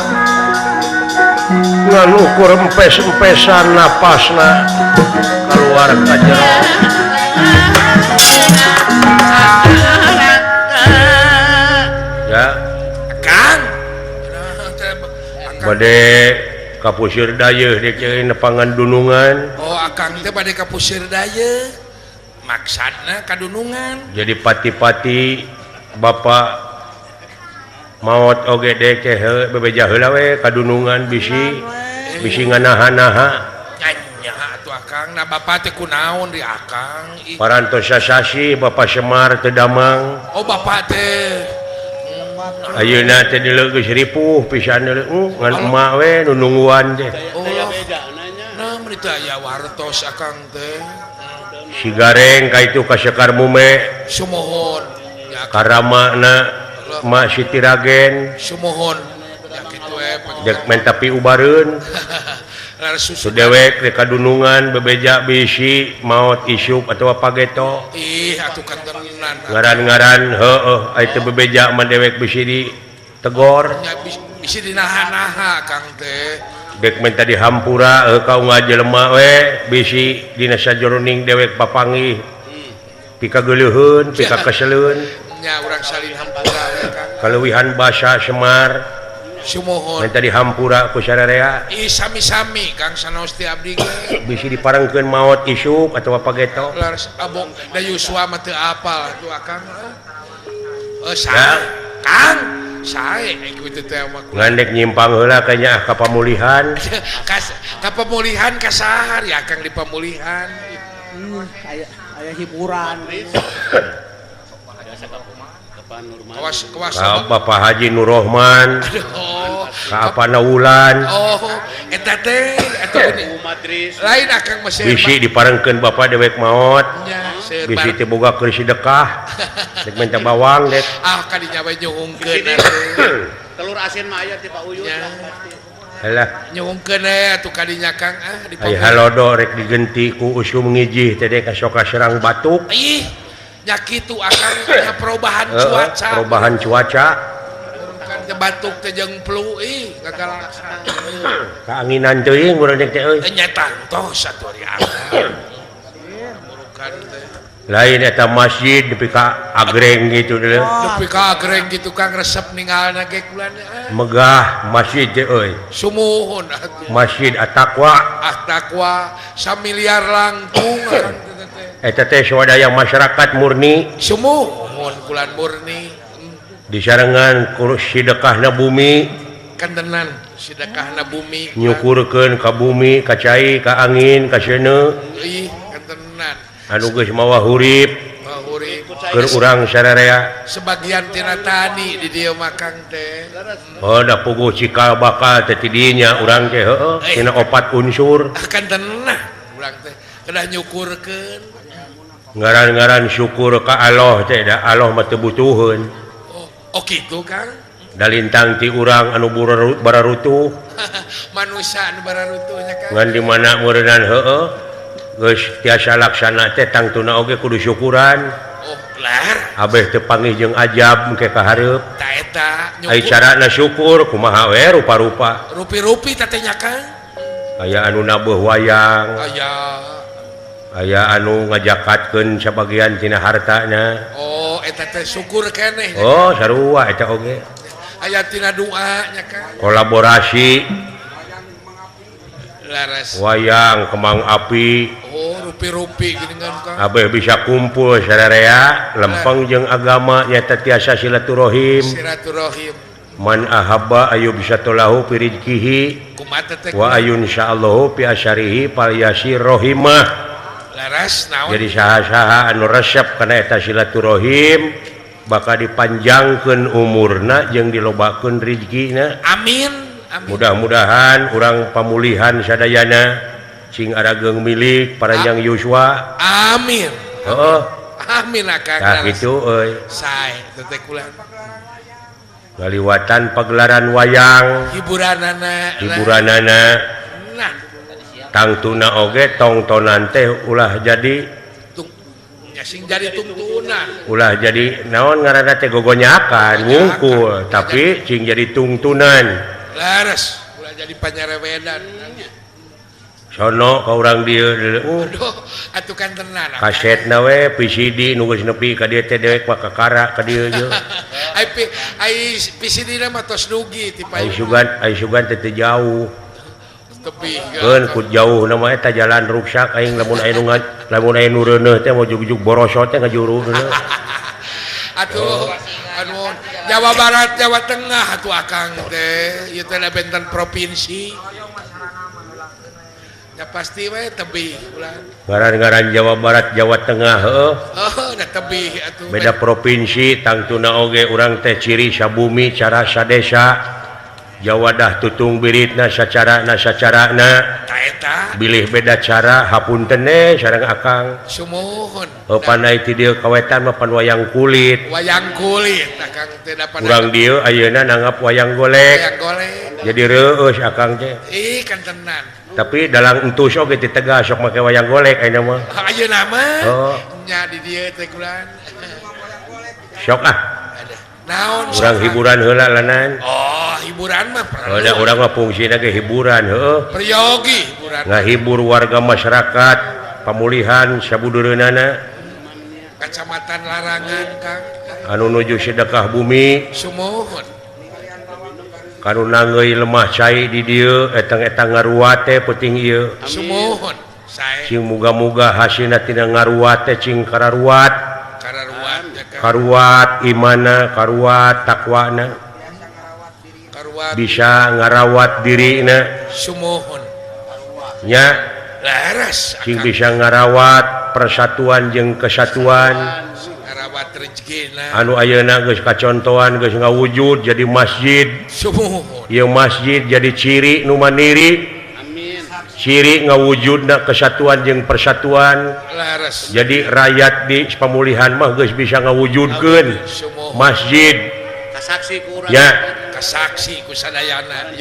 [SPEAKER 1] ngan ukur empes-empesan napasna keluar ka jero. Ya
[SPEAKER 2] Kang
[SPEAKER 1] bade ka puseur dayeuh dek nepangan dunungan.
[SPEAKER 2] Oh akang teh bade ka puseur dayeuh maksadna ka dunungan.
[SPEAKER 1] Jadi pati-pati bapak maot oge dek teh bebeja heula we ka dunungan bisi bisi nganaha-naha.
[SPEAKER 2] Nya atuh akang na bapak teh kunaon di akang.
[SPEAKER 1] Parantos sasasi bapak Semar teu damang.
[SPEAKER 2] Oh bapak teh
[SPEAKER 1] ayeuna teh deuleu geus ripuh pisan deuleu ngan emak we nu nungguan teh.
[SPEAKER 2] Oh nah mun teu aya wartos akang teh.
[SPEAKER 1] Si Gareng ka itu ka Sekar Mume.
[SPEAKER 2] Sumuhun.
[SPEAKER 1] Karamana Mak Siti Ragen.
[SPEAKER 2] Sumuhun. Ya kitu we
[SPEAKER 1] dek menta piubareun. Sudewek rek kadunungan bebeja bisi maot isuk atawa pageto.
[SPEAKER 2] Ih atuh kantenan.
[SPEAKER 1] Ngaran-ngaran heueuh aya teu bebeja mah dewek bisi di tegor.
[SPEAKER 2] Nya bisi dinaha-naha Kang teh.
[SPEAKER 1] Dek menta dihampura heuh ka unggal jelema we bisi dina sajoroning dewek papanggih. Pika geuleuheun, pika keseleun.
[SPEAKER 2] Nya urang salin hampura we Kang.
[SPEAKER 1] Kaleuwihan basa Semar.
[SPEAKER 2] Sumuhun.
[SPEAKER 1] Minta dihampura ku sararea.
[SPEAKER 2] Ih sami-sami Kang sanaos ti abdi ge.
[SPEAKER 1] Bisi diparengkeun maot isuk atawa pageto.
[SPEAKER 2] Leres abong da Yuswa mah teu apal atuh akang. Sae Kang, sae kitu teh mah.
[SPEAKER 1] Ngandek nyimpang heula kayaknya ka pamulihan.
[SPEAKER 2] Ka pamulihan ka saha ya Kang di pamulihan.
[SPEAKER 4] Aya hiburan.
[SPEAKER 2] Kawas kawas
[SPEAKER 1] ka Bapak Haji Nurrohman. Ka Apana Wulan.
[SPEAKER 2] Oh, eta teh eta lain akang mah
[SPEAKER 1] bisi diparengkeun bapak dewek maot. Bisi teh boga keur sedekah. Dek minta bawang dek.
[SPEAKER 2] Ah kadinya we nyuhungkeun.
[SPEAKER 4] Telur asin mah aya ti Pak Uyut lah pasti.
[SPEAKER 1] Halah.
[SPEAKER 2] Nyuhungkeun we atuh kadinya Kang ah di
[SPEAKER 1] Ai halodo rek digenti ku usum ngijih teh dek kasoka serang batuk.
[SPEAKER 2] Ih. Nya kitu akang nya perubahan cuaca.
[SPEAKER 1] Perubahan cuaca.
[SPEAKER 2] Kan teh batuk teh jeung flu ih gagalaksa.
[SPEAKER 1] Kaanginan teuing urang teh euy.
[SPEAKER 2] Nya tangtos atuh ari akang. Murukan teh.
[SPEAKER 1] Lain eta masjid nepi ka agreng gitu deuleu.
[SPEAKER 2] Nepi ka agreng gitu Kang resep ningalna ge kula
[SPEAKER 1] Megah masjid teh euy.
[SPEAKER 2] Sumuhun atuh.
[SPEAKER 1] Masjid At-Taqwa.
[SPEAKER 2] At-Taqwa samiliar langkung akang.
[SPEAKER 1] Eta teh swadaya masyarakat murni.
[SPEAKER 2] Sumuhun kulan murni.
[SPEAKER 1] Disarengan ku sidekahna bumi.
[SPEAKER 2] Kantenan sidekahna bumi.
[SPEAKER 1] Nyukurkeun ka bumi, ka cai, ka angin, ka seuneu.
[SPEAKER 2] Ih, kantenan.
[SPEAKER 1] Anu geus mawa hurip. Keur urang sararea.
[SPEAKER 2] Sebagian tina tani di dieu mah Kang teh.
[SPEAKER 1] Oh, da puguh cikal bakal teh ti dinya urang teh heueuh tina opat unsur.
[SPEAKER 2] Kantenan urang teh kedah nyukurkeun.
[SPEAKER 1] Ngaran-ngaran syukur ka Allah teh da Allah mah teu butuheun.
[SPEAKER 2] Oh, Oh kitu Kang.
[SPEAKER 1] Da lintang ti urang anu bararutuh.
[SPEAKER 2] Manusia anu bararutuhnya Kang.
[SPEAKER 1] Ngan di mana meureunnan heueuh geus tiasa laksana teh tangtuna oge kudu syukuran.
[SPEAKER 2] Oh, lar.
[SPEAKER 1] Abeh teu panggih jeung ajab engke ka hareup.
[SPEAKER 2] Ta eta
[SPEAKER 1] ai carana syukur kumaha we rupa-rupa.
[SPEAKER 2] Rupi-rupi teh nya Kang.
[SPEAKER 1] Aya anu nabuh wayang.
[SPEAKER 2] Aya.
[SPEAKER 1] Aya anu ngajakatkeun sabagian tina hartana.
[SPEAKER 2] Oh, eta teh syukur keneh.
[SPEAKER 1] Oh, sarua eta oge.
[SPEAKER 2] Aya tina doa nya Kang.
[SPEAKER 1] Kolaborasi.
[SPEAKER 2] Laras.
[SPEAKER 1] Wayang kembang api.
[SPEAKER 2] Oh, rupi-rupi geuningan Kang.
[SPEAKER 1] Abeh bisa kumpul sararea lempeng jeung agama nyata tiasa silaturahim.
[SPEAKER 2] Silaturahim.
[SPEAKER 1] Man ahabba ayu bisatolahu fi rizqihi wa ayun insyaallahu fi asyarihi falyasir rohimah.
[SPEAKER 2] Laras naon?
[SPEAKER 1] Jadi saha-saha anu resep kana eta silaturahim bakal dipanjangkeun umurna jeung dilobakeun rizkina.
[SPEAKER 2] Amin. Amin.
[SPEAKER 1] Mudah-mudahan urang pamulihan sadayana cing arageung milik paranjang yuswa.
[SPEAKER 2] Amin.
[SPEAKER 1] Heeh.
[SPEAKER 2] Amin akang.
[SPEAKER 1] Tah kitu euy.
[SPEAKER 2] Sae teh kula.
[SPEAKER 1] Ngaliwatan pagelaran wayang,
[SPEAKER 2] hiburanana.
[SPEAKER 1] Hiburanana.
[SPEAKER 2] Nah,
[SPEAKER 1] tangtuna oge tongtonan teh ulah jadi
[SPEAKER 2] sing jadi tungtunan.
[SPEAKER 1] Ulah jadi naon ngaranna teh gogonyakan ngungkul, tapi cing jadi tungtunan.
[SPEAKER 2] Laras, ulah jadi panyarewedan.
[SPEAKER 1] Sono ka urang dieu
[SPEAKER 2] aduh, atuh kan tenan.
[SPEAKER 1] Kasetna we PCD nu geus nepi ka dieu teh dewek mah kakara ka dieu ye.
[SPEAKER 2] Ai ai PCD na mah tos dugi ti
[SPEAKER 1] payu. Ai sugan teh teu jauh.
[SPEAKER 2] Tepi
[SPEAKER 1] keun ku jauh na mah eta jalan ruksak aing lamun aya nu lamun aya nu reuneuh teh mau jug-jug borosot teh ngajuru reuneuh.
[SPEAKER 2] Atuh anu Jawa Barat Jawa Tengah atuh akang teh ieu teh benten provinsi. Ya pasti we tebih ulah.
[SPEAKER 1] Ngaran-ngaran Jawa Barat Jawa Tengah heueuh.
[SPEAKER 2] Oh, da tebih atuh.
[SPEAKER 1] Beda provinsi tangtuna oge urang teh ciri sabumi cara sadesa. Jawadah tutung biritna sacarana sacarana.
[SPEAKER 2] Ta eta.
[SPEAKER 1] Bilih beda cara hapunten sareng akang.
[SPEAKER 2] Sumuhun.
[SPEAKER 1] Oh pandai ti dieu kawetan mah pan wayang kulit.
[SPEAKER 2] Wayang kulit akang teh da pandai.
[SPEAKER 1] Urang dieu ayeuna nanggap wayang golek.
[SPEAKER 2] Wayang golek.
[SPEAKER 1] Jadi reueus akang teh.
[SPEAKER 2] Ih kan tenan.
[SPEAKER 1] Tapi dalang entus oge ti Tegal sok make wayang golek ayeuna mah.
[SPEAKER 2] Ayeuna mah.
[SPEAKER 1] Oh.
[SPEAKER 2] Nya di dieu teh kulan.
[SPEAKER 1] Sok ah.
[SPEAKER 2] Naon
[SPEAKER 1] urang hiburan heula lanan.
[SPEAKER 2] Oh, hiburan mah perlu.
[SPEAKER 1] Oh, urang mah fungsina ge hiburan heueuh.
[SPEAKER 2] Peryogi hiburan.
[SPEAKER 1] Ngahibur warga masyarakat pamulihan sabudureunana.
[SPEAKER 2] Kacamatan Larangan Kang.
[SPEAKER 1] Anu nuju sedekah bumi.
[SPEAKER 2] Sumuhun.
[SPEAKER 1] Kanu nanggeuy lemah cai di dieu etang-etang ngaruat teh peuting ieu.
[SPEAKER 2] Sumuhun. Sae.
[SPEAKER 1] Cing muga-muga hasilna tina ngaruat teh cing kararuat. Karuat imana, karuat takwana, bisa ngarawat dirina,
[SPEAKER 2] sumuhun,
[SPEAKER 1] nya,
[SPEAKER 2] laras,
[SPEAKER 1] cing bisa ngarawat persatuan jeung kesatuan,
[SPEAKER 2] ngarawat rezekina,
[SPEAKER 1] anu ayeuna geus kacontohan geus ngawujud jadi masjid,
[SPEAKER 2] sumuhun,
[SPEAKER 1] ieu masjid jadi ciri nu mandiri. Ciri ngawujudna kesatuan jeung persatuan.
[SPEAKER 2] Laras.
[SPEAKER 1] Jadi rakyat di pamulihan mah geus bisa ngawujudkeun masjid.
[SPEAKER 4] Kasaksi ku urang.
[SPEAKER 1] Ya.
[SPEAKER 2] Kasaksi ku sadayana.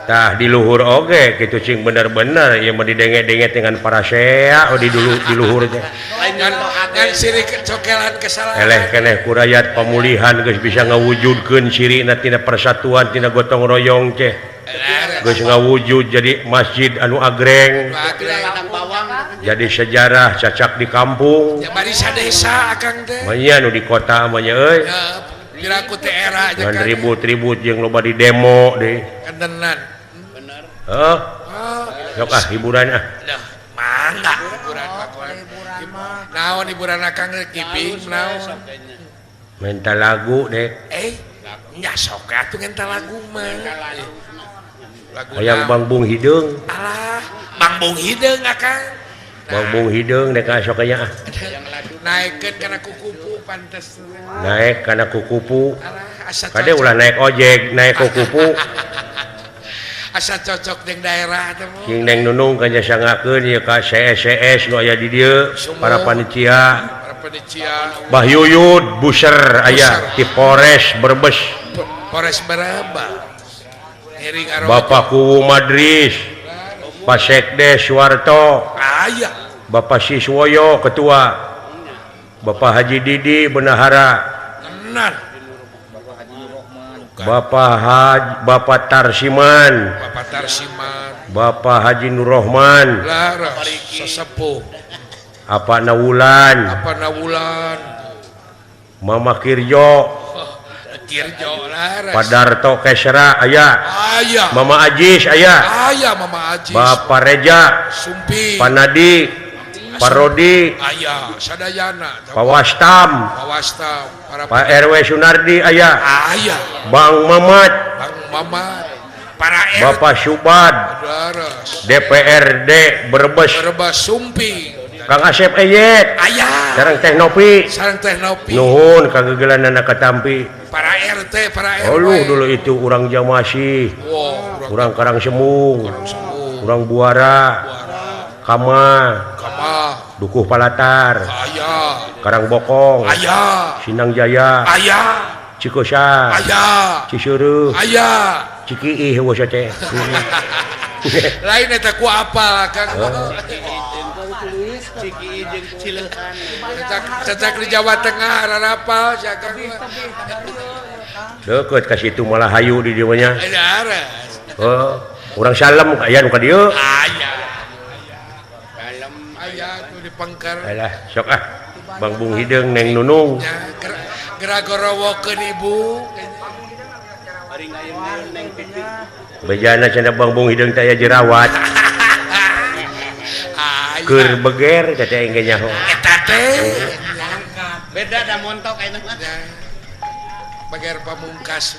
[SPEAKER 1] Tah di luhur oge kitu cing bener-bener ieu mah didenge-denge dengan parasea oh di dulu di luhur teh.
[SPEAKER 2] Ngan sirik cokelan kesalahan.
[SPEAKER 1] Eleh keneh ku rakyat pamulihan geus bisa ngawujudkeun cirina tina persatuan tina gotong royong teh. Geus ngawujud jadi masjid anu agreng. Jadi sejarah cacak di kampung.
[SPEAKER 2] Ya bari sadesa akang teh.
[SPEAKER 1] Manya nu di kota mah nya euy.
[SPEAKER 2] Piraku teh era
[SPEAKER 1] nya kan. Ribut-ribut jeung loba di demo deui.
[SPEAKER 2] Kantenan.
[SPEAKER 4] Bener.
[SPEAKER 1] Heuh. Sok ah hiburan ah.
[SPEAKER 2] Duh, mangga hiburan mah. Naon hiburan akang kiping naon.
[SPEAKER 1] Menta lagu deh.
[SPEAKER 2] Nya sok atuh ngenta lagu mah.
[SPEAKER 1] Hayang Bangbung Hideung.
[SPEAKER 2] Alah, Bangbung Hideung akang.
[SPEAKER 1] Bangbung Hideung dek sok nya ah.
[SPEAKER 2] Naikeun kana kukupu pantes.
[SPEAKER 1] Naik kana kukupu.
[SPEAKER 2] Alah, asa
[SPEAKER 1] kade ulah naik ojek, naik kukupu.
[SPEAKER 2] Asa cocok jeung daerah teh.
[SPEAKER 1] Cing neng nunung ka jasangakeun ieu ka CSCS nu aya di dieu, para panitia.
[SPEAKER 2] Para Panitia
[SPEAKER 3] Bah Yuyud Buser aya di Polres Brebes.
[SPEAKER 2] Polres Brebes.
[SPEAKER 3] Bapak Kuwu Madris, Pak Sekdes Suwarto,
[SPEAKER 2] aya.
[SPEAKER 3] Bapak Siswoyo Ketua, Bapak Haji Didi Bendahara, Bapak Bapak Tarsiman,
[SPEAKER 2] Bapak Tarsiman,
[SPEAKER 3] Bapak Haji Nur Rohman,
[SPEAKER 2] sesepuh,
[SPEAKER 3] Apa Nawulan,
[SPEAKER 2] Apa Nawulan,
[SPEAKER 3] Mama Kirjo, Pak Darto Kesra aya, Mama Ajis aya,
[SPEAKER 2] aya Mama Ajis,
[SPEAKER 3] Bapak Reja,
[SPEAKER 2] Sumpi,
[SPEAKER 3] Pak Nadi, Pak Rodi,
[SPEAKER 2] aya, sadayana,
[SPEAKER 3] Pak Wastam,
[SPEAKER 2] Pak Wastam, para
[SPEAKER 3] Pak RW Sunardi aya,
[SPEAKER 2] aya,
[SPEAKER 3] Bang Mamat,
[SPEAKER 2] Bang Mamat, para RT,
[SPEAKER 3] Bapak Subad, DPRD Brebes,
[SPEAKER 2] Brebes Sumpi,
[SPEAKER 3] Kang Asep Eyet,
[SPEAKER 2] aya,
[SPEAKER 3] sareng Teh Nopi,
[SPEAKER 2] sareng Teh Nopi,
[SPEAKER 3] nuhun kagegelanana katampi.
[SPEAKER 2] Para RT, para RW.
[SPEAKER 3] Oh, lu dulu itu urang Jamasi,
[SPEAKER 2] wow,
[SPEAKER 3] urang Karangsemung, urang Buara, Kama,
[SPEAKER 2] Kama,
[SPEAKER 3] Dukuh Palatar,
[SPEAKER 2] aya,
[SPEAKER 3] Karangbokong,
[SPEAKER 2] aya,
[SPEAKER 3] Sinang Jaya,
[SPEAKER 2] aya,
[SPEAKER 3] Cikosa,
[SPEAKER 2] aya,
[SPEAKER 3] Cisuruh,
[SPEAKER 2] aya,
[SPEAKER 3] Cikiih heueuh teh.
[SPEAKER 2] Lain eta ku apal Kang.
[SPEAKER 4] Cikiih jeung Cileuhan.
[SPEAKER 2] Cecak di Jawa Tengah rarapal sia Kang.
[SPEAKER 3] Deukeut ka situ malah hayu di dieu nya. Oh, urang salem aya nu ka dieu.
[SPEAKER 2] Aya. Salem aya tuh di pengker.
[SPEAKER 3] Alah, sok ah. Bang Bung Hideung Neng Nunung.
[SPEAKER 2] Geura gorowokeun ibu.
[SPEAKER 3] Bejana cenah Bang Bung Hideung teh aya jerawat. Keur beger teh aing ge nyaho.
[SPEAKER 2] Eta teh
[SPEAKER 4] beda da montok ayeuna mah.
[SPEAKER 2] Beger pamungkas.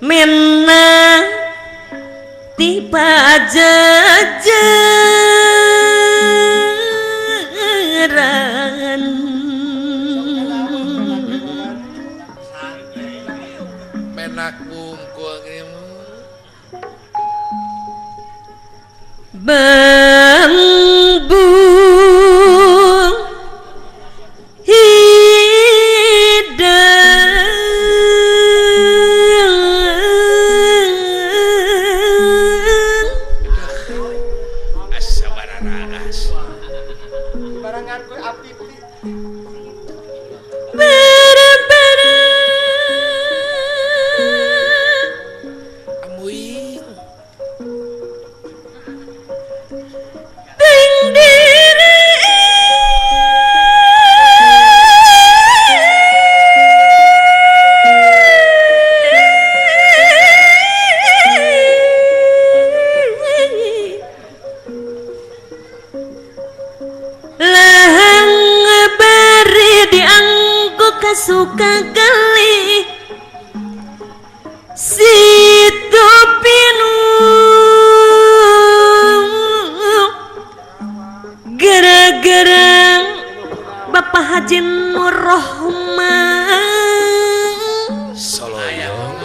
[SPEAKER 5] Mena ti pajajaran
[SPEAKER 2] menak bungkul
[SPEAKER 5] bambu hidung suka kali situ pinu gara-gara Bapak Haji Nur Rohman
[SPEAKER 2] Soloyo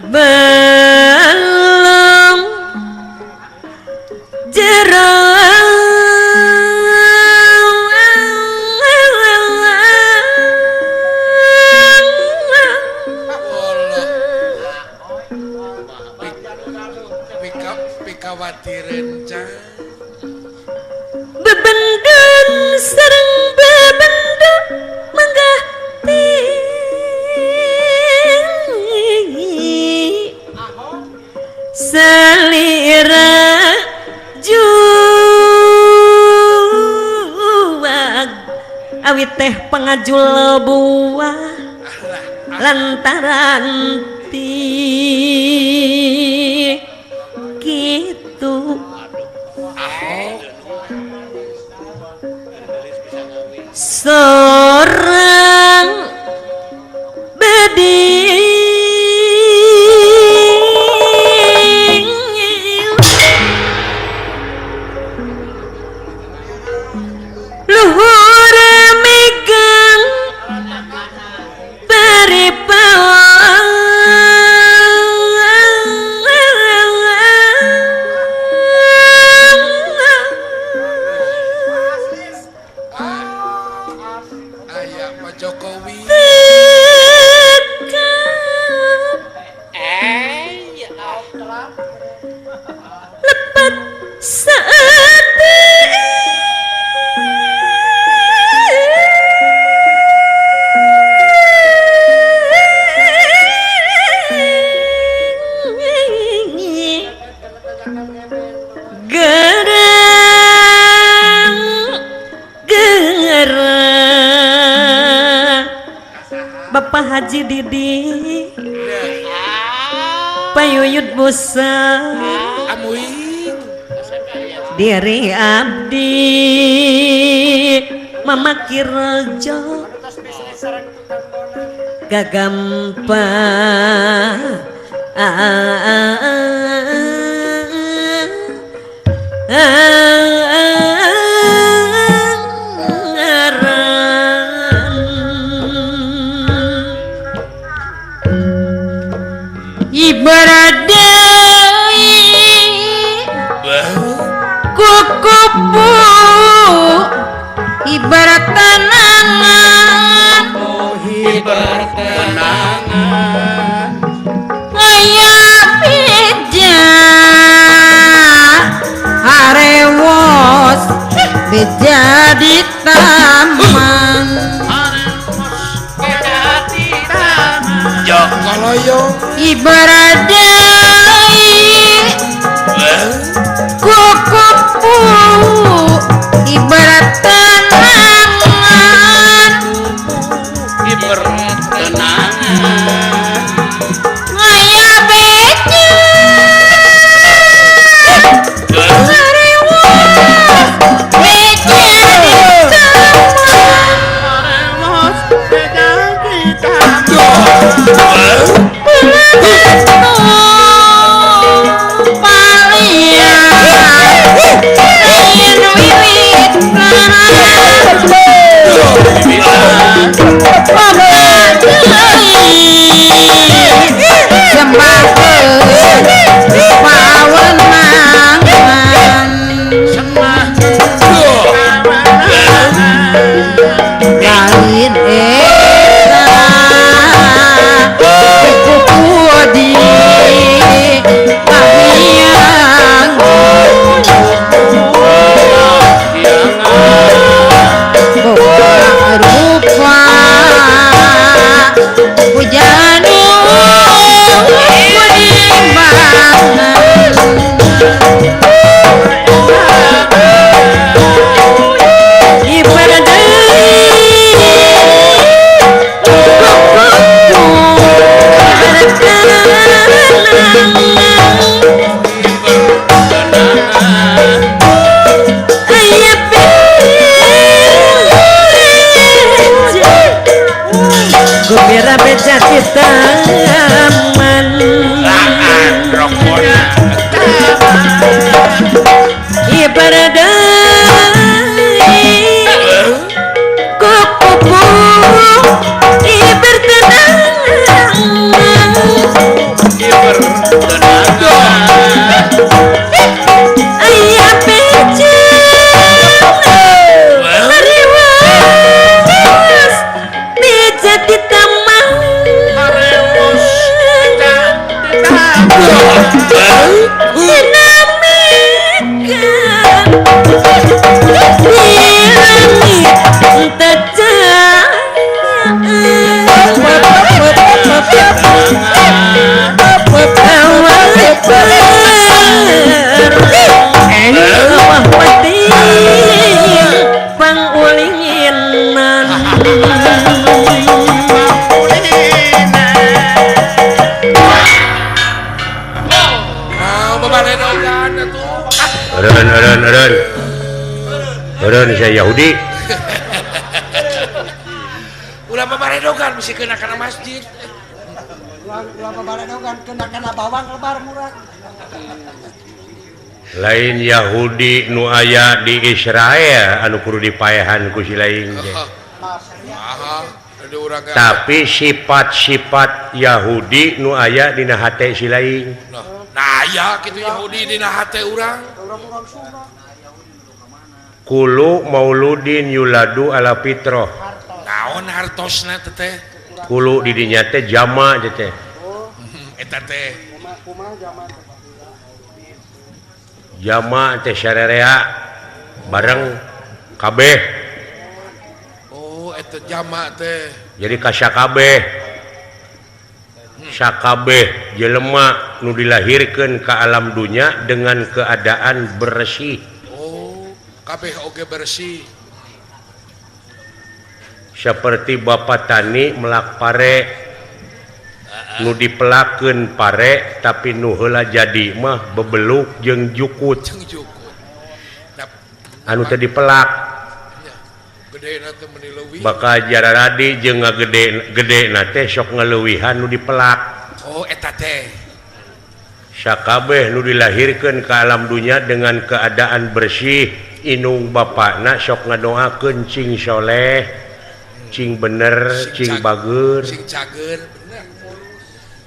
[SPEAKER 5] belum jerang bebendun sareng bebendun manggah tinggi selira juwag awit teh pangajul buah lantaran ti kitu sorang beding luhur Lepat saat gerang gerang Bapak Haji Didi Payuyut Musa diri abdi Mama Kirjo gagampa ibarat kukupu ibarat tanangan, oh ibarat tanangan aya beja harewos beja di taman,
[SPEAKER 4] harewos beja di taman
[SPEAKER 2] jokoloyo
[SPEAKER 5] ibarat kukupu ibarat tenangan,
[SPEAKER 4] ibarat tenangan
[SPEAKER 5] aya beja harewos beja di taman,
[SPEAKER 4] harewos beja di taman. Gembira beja di taman, ibarat kupu ibertenang, ayah beja harewos beja di taman, harewos beja di taman.
[SPEAKER 3] Eureun saya Yahudi.
[SPEAKER 2] Ulah babaredogan bisi kena kana masjid.
[SPEAKER 6] Ulah babaredogan kena kana bawang lebar murah.
[SPEAKER 3] Lain Yahudi nu aya di Israel anu kudu dipaehan ku si lain teh. Tapi sifat-sifat Yahudi nu aya dina hate si lain.
[SPEAKER 2] Nah aya kitu Yahudi dina hate urang.
[SPEAKER 3] Kulu mauludin yuladu ala fitroh.
[SPEAKER 2] Naon hartosna teh?
[SPEAKER 3] Kulu di dinya teh jama teh.
[SPEAKER 2] Eta teh.
[SPEAKER 3] Jama teh sarerea bareng kabeh.
[SPEAKER 2] Oh eta jama teh.
[SPEAKER 3] Jadi ka sakabeh. Sakabeh jelema nu dilahirkeun ka alam dunya dengan keadaan bersih.
[SPEAKER 2] Oh, kabeh oge bersih.
[SPEAKER 3] Seperti bapak tani melak pare nu dipelakeun pare tapi nu heula jadi mah bebeluk jeung jukut. Anu teu dipelak. Bakal jararadi jeung ngagede gedena teh sok ngaleuwihan nu dipelak.
[SPEAKER 2] Oh eta teh.
[SPEAKER 3] Sakabeh nu dilahirkeun ka alam dunya dengan keadaan bersih, inung bapakna sok ngadoakeun cing soleh, cing bener, cing bager,
[SPEAKER 2] cing cager, bener.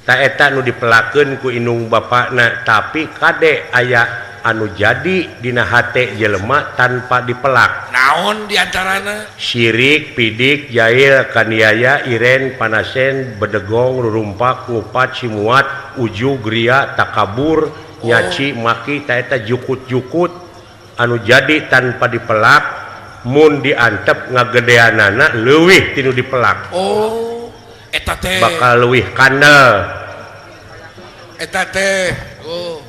[SPEAKER 3] Ta eta nu dipelakeun ku inung bapakna, tapi kade aya anu jadi dina hate jelema tanpa dipelak.
[SPEAKER 2] Naon diantarana?
[SPEAKER 3] Sirik, pidik, jail, kaniaya, iren, panasen, bedegong, rurumpak, ngupat, simuat, ujug, ria, takabur, nyaci, maki, ta eta jukut-jukut anu jadi tanpa dipelak mun diantep ngagedeanana leuwih tinu dipelak.
[SPEAKER 2] Oh, eta teh
[SPEAKER 3] bakal leuwih kandel.
[SPEAKER 2] Eta teh. Oh.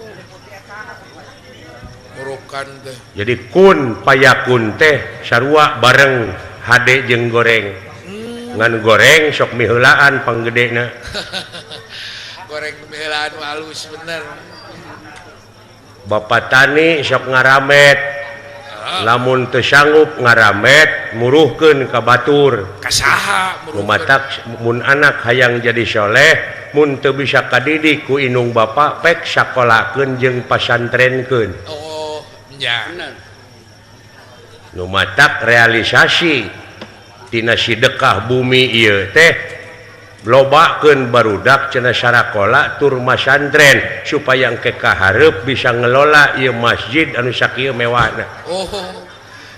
[SPEAKER 2] Teh.
[SPEAKER 3] Jadi kun payakun teh sarua bareng hade jeung goreng. Ngan goreng sok miheulaan panggedena.
[SPEAKER 2] Goreng miheulaan halus bener.
[SPEAKER 3] Bapak tani sok ngaramet. Lamun teu sanggup ngaramet muruhkeun ka batur.
[SPEAKER 2] Ka saha muruhkeun?
[SPEAKER 3] Matak mun anak hayang jadi soleh mun teu bisa kadidik ku inung bapak pek sakolakeun jeung pasantrenkeun.
[SPEAKER 2] Oh. Ya.
[SPEAKER 3] Nu matak realisasi tina sidekah bumi ieu teh lobakeun barudak cenah sarakola tur masantren supaya engke kahareup bisa ngelola ieu masjid anu sakieu mewahna.
[SPEAKER 2] Oh,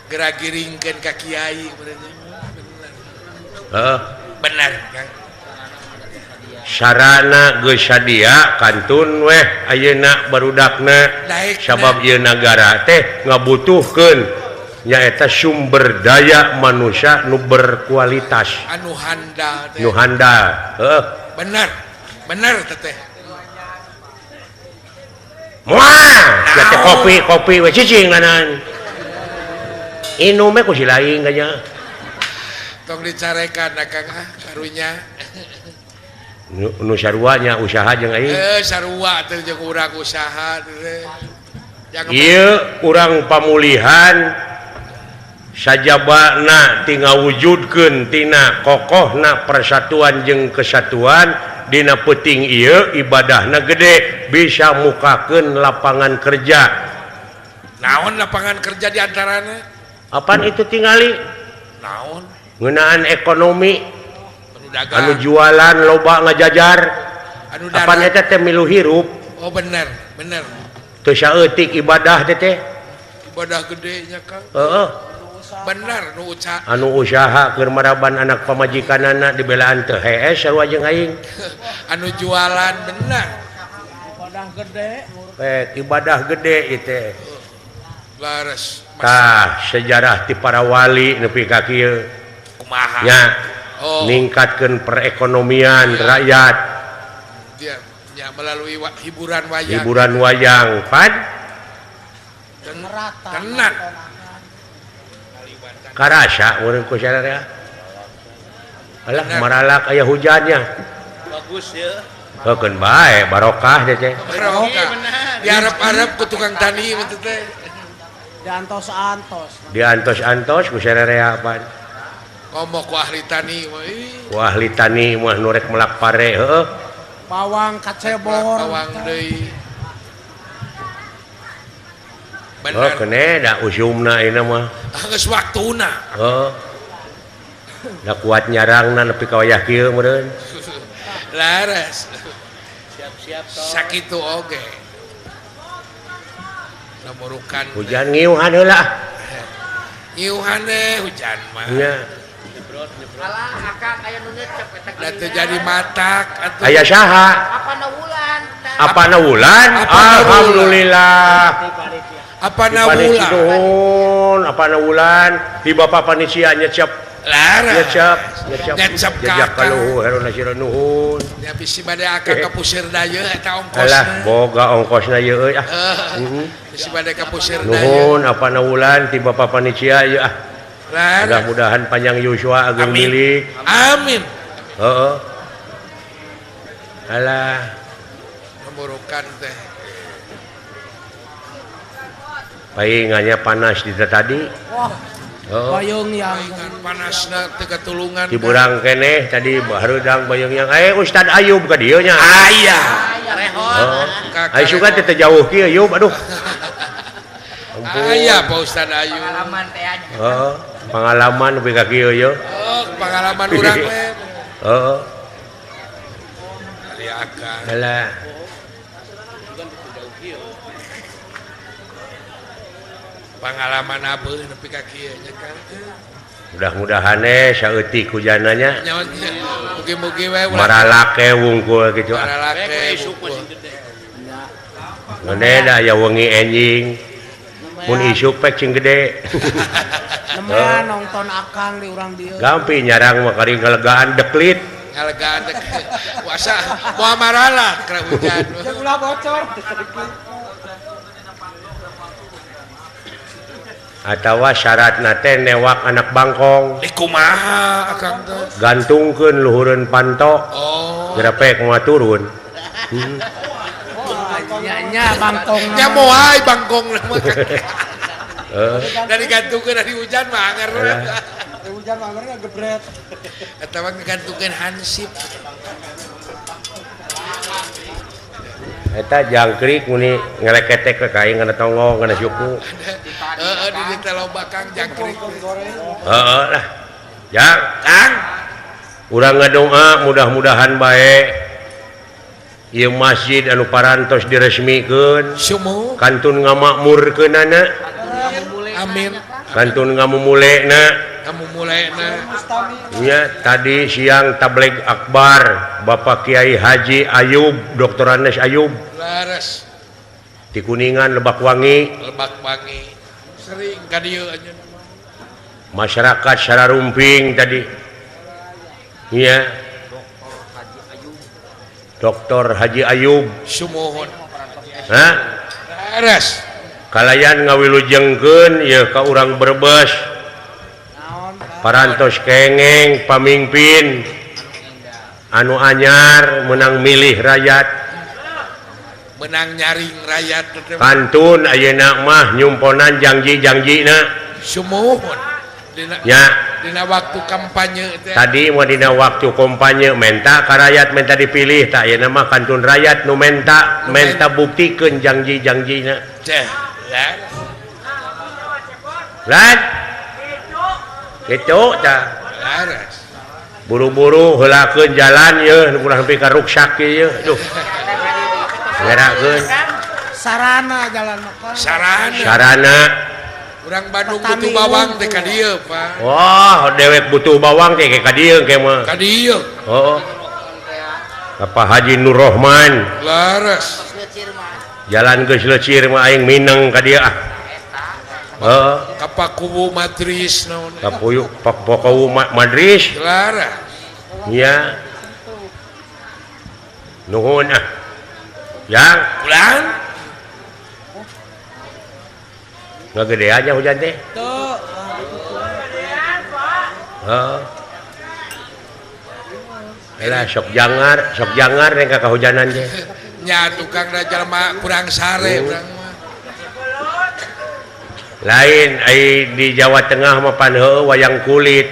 [SPEAKER 2] geragiringkeun ka kiai bener.
[SPEAKER 3] Heeh,
[SPEAKER 2] bener Kang.
[SPEAKER 3] Sarana geus sadia kantun weh ayeuna barudakna sabab ieu nagara teh ngabutuhkeun nyaeta sumber daya manusia nu berkualitas
[SPEAKER 2] anu handal teh.
[SPEAKER 3] Nu handal heuh
[SPEAKER 2] bener bener teh
[SPEAKER 3] moal teh kopi kopi we cicing lanan inum we ku si lain kanya
[SPEAKER 2] tong dicarekan Kang ah karunya
[SPEAKER 3] nu saruanya usaha jeung aing
[SPEAKER 2] sarua teh jeung urang usaha teh
[SPEAKER 3] ieu urang pamulihan sajabana ti ngawujudkeun tina kokohna persatuan jeung kesatuan dina peuting ieu ibadahna gede bisa mukakeun lapangan kerja.
[SPEAKER 2] Naon lapangan kerja di antarana?
[SPEAKER 3] Apaan itu tingali?
[SPEAKER 2] Naon?
[SPEAKER 3] Ngeunaan ekonomi anu jualan loba ngajajar
[SPEAKER 2] anu
[SPEAKER 3] apaan eta teh milu hirup.
[SPEAKER 2] Oh bener bener
[SPEAKER 3] teu saeutik ibadah teh teh
[SPEAKER 2] ibadah gede nya Kang.
[SPEAKER 3] Heeh
[SPEAKER 2] bener nu usaha
[SPEAKER 3] anu usaha keur maraban anak pamajikanana dibelaan teu hees sarua jeung aing.
[SPEAKER 2] Anu jualan bener
[SPEAKER 6] ibadah gede
[SPEAKER 3] ibadah gede ieu teh
[SPEAKER 2] lares.
[SPEAKER 3] Tah sejarah ti para wali nepi ka kieu
[SPEAKER 2] kumaha
[SPEAKER 3] nya.
[SPEAKER 2] Oh.
[SPEAKER 3] Ningkatkan perekonomian
[SPEAKER 2] ya.
[SPEAKER 3] Rakyat
[SPEAKER 2] ya, ya, melalui hiburan wayang.
[SPEAKER 3] Hiburan wayang pan
[SPEAKER 2] tenang
[SPEAKER 3] karasa urang ku sararea alah maralak aya hujannya
[SPEAKER 4] bagus ya
[SPEAKER 3] heukeun bae barokah teh teh
[SPEAKER 2] barokah diarep-arep ku tukang tani mah teh
[SPEAKER 6] diantos-antos
[SPEAKER 3] diantos-antos ku sararea pan
[SPEAKER 2] ngomong ku ahli tani mah.
[SPEAKER 3] Ku ahli tani mah nu rek melak pare heueuh.
[SPEAKER 6] Bawang kacebor.
[SPEAKER 2] Bawang deui. Bener.
[SPEAKER 3] Oh kene da usumna ayeuna mah.
[SPEAKER 2] Geus waktuna.
[SPEAKER 3] Heuh. Da kuat nyarangna nepi ka wayah kieu meureun.
[SPEAKER 2] Laras.
[SPEAKER 4] Siap-siap toh.
[SPEAKER 2] Sakitu oge. Namurukan.
[SPEAKER 3] Hujan ngiuhan heula.
[SPEAKER 2] Ngiuhan deh hujan mah.
[SPEAKER 3] Nya.
[SPEAKER 5] Alah akang aya nu ngecep eta
[SPEAKER 2] da teu jadi matak atuh.
[SPEAKER 3] Aya saha?
[SPEAKER 5] Apa na wulan
[SPEAKER 3] Apana wulan? Alhamdulillah.
[SPEAKER 2] Apana wulan?
[SPEAKER 3] Nuhun, apana wulan? Di Bapak panitia nyecep. Nyecep, nyecep.
[SPEAKER 2] Nyecep
[SPEAKER 3] jajak kaluhur Herona sira nuhun.
[SPEAKER 2] Ya bisi bade akang ka pusir daya eta ongkosna.
[SPEAKER 3] Alah, boga ongkosna ieu euy ah.
[SPEAKER 2] Bisi bade ka pusir daya.
[SPEAKER 3] Nuhun apana wulan ti Bapak panitia ieu ah. Mudah-mudahan panjang yuswa ageng milik.
[SPEAKER 2] Amin.
[SPEAKER 3] Heeh. Alah.
[SPEAKER 2] Memburukan teh.
[SPEAKER 3] Paingannya panas di tadi.
[SPEAKER 6] Wah.
[SPEAKER 3] Oh.
[SPEAKER 6] Bayung yang
[SPEAKER 2] panasna teu katulungan.
[SPEAKER 3] Diburang keneh tadi harudang bayung yang Ustad Ayub ka dieu nya.
[SPEAKER 2] Aya.
[SPEAKER 3] Oh. Ai suka teh jauh kieu Yub aduh.
[SPEAKER 2] Aya Pak Ustad Ayub.
[SPEAKER 5] Pengalaman teh nya.
[SPEAKER 3] Heeh, pengalaman nepi ka kieu ye.
[SPEAKER 2] Oh, pengalaman urang we.
[SPEAKER 3] Heeh.
[SPEAKER 2] Ari akang.
[SPEAKER 3] Alah.
[SPEAKER 2] Pengalaman apa nepi ka kieu nya kan.
[SPEAKER 3] Mudah-mudahan saeutik hujananya.
[SPEAKER 2] Mugi-mugi we
[SPEAKER 3] maralake wungkul kitu ah.
[SPEAKER 2] Maralake wungkul.
[SPEAKER 3] Ngene da aya wengi enjing. Mun isuk pek cing gede.
[SPEAKER 6] Nemean nonton akang di urang dieu.
[SPEAKER 3] Gampi nyarang mah kari ngalegaan deklit.
[SPEAKER 2] Ngalegaan deklit. Puasa moal maralak keur hujan.
[SPEAKER 6] Jeung ulah bocor.
[SPEAKER 3] Atawa syaratna teh newak anak bangkong.
[SPEAKER 2] Di kumaha akang teh?
[SPEAKER 3] Gantungkeun luhureun panto.
[SPEAKER 2] Oh.
[SPEAKER 3] Geura pek moal turun.
[SPEAKER 6] Nya bangkong.
[SPEAKER 2] Nya moal bangkong mah. Dari gantungkeun dari hujan mah anger.
[SPEAKER 6] Dari hujan mah anger gebret.
[SPEAKER 2] Atawa ngagantungkeun hansip.
[SPEAKER 3] Eta jangkrik muni ngeleketek ke kain kana tonggong kana suku.
[SPEAKER 2] Heeh di dieu teh loba Kang jangkrik.
[SPEAKER 3] Heeh lah. Jang,
[SPEAKER 2] Kang.
[SPEAKER 3] Urang ngadoa mudah-mudahan bae ieu masjid anu parantos diresmikeun.
[SPEAKER 2] Sumuh.
[SPEAKER 3] Kantun ngamakmurkeunana.
[SPEAKER 2] Amin.
[SPEAKER 3] Kantun ngamumulena.
[SPEAKER 2] Ngamumulena.
[SPEAKER 3] Nya tadi siang tabligh akbar Bapak Kiai Haji Ayub, Dr. Anes Ayub.
[SPEAKER 2] Laras.
[SPEAKER 3] Di Kuningan Lebak Wangi.
[SPEAKER 2] Lebak Wangi. Sering ka dieu anjeun.
[SPEAKER 3] Masyarakat Sararumping tadi. Nya. Dr. Haji Ayub.
[SPEAKER 2] Sumuhun.
[SPEAKER 3] Hah?
[SPEAKER 2] Laras.
[SPEAKER 3] Kalayan ngawilujengkeun ieu ka urang Brebes. Parantos kengeng pamimpin anu anyar menang milih rakyat
[SPEAKER 2] menang nyaring rakyat
[SPEAKER 3] kantun ayeuna mah nyumponan janji-janjina
[SPEAKER 2] sumuhun dina,
[SPEAKER 3] ya
[SPEAKER 2] dina waktu kampanye teh.
[SPEAKER 3] Tadi mah dina waktu kampanye menta ka rakyat menta dipilih tak ayeuna mah kantun rakyat nu menta menta buktikeun janji-janjina
[SPEAKER 2] teh
[SPEAKER 3] lan gitu tah buru-buru heulakeun jalan yeuh nu kurang sampai ka ruksak ieu duh ngerakeun
[SPEAKER 6] sarana jalan mah
[SPEAKER 2] sarana
[SPEAKER 3] sarana
[SPEAKER 2] urang Bandung butuh bawang teh ka dieu Pak.
[SPEAKER 3] Wah dewek butuh bawang teh ka dieu ke mah
[SPEAKER 2] ka dieu
[SPEAKER 3] heeh Bapak Haji Nur Rohman
[SPEAKER 2] leres
[SPEAKER 3] jalan geus leucir mah aing mineng ka dieu ah. Heeh.
[SPEAKER 2] Ka Pakuwu Madris naon?
[SPEAKER 3] Kapuyu Pakuwu Madris.
[SPEAKER 2] Laras.
[SPEAKER 3] Nya. Nuhun ah. Yang
[SPEAKER 2] ulang.
[SPEAKER 3] Ngagedean nya hujan teh.
[SPEAKER 6] Tuh.
[SPEAKER 3] Heeh. Elah sok jangar rek ka kahujanan teh.
[SPEAKER 2] Nya tukang da jalma kurang sare urang mah.
[SPEAKER 3] Lain ai di Jawa Tengah mah pan heueuh wayang kulit.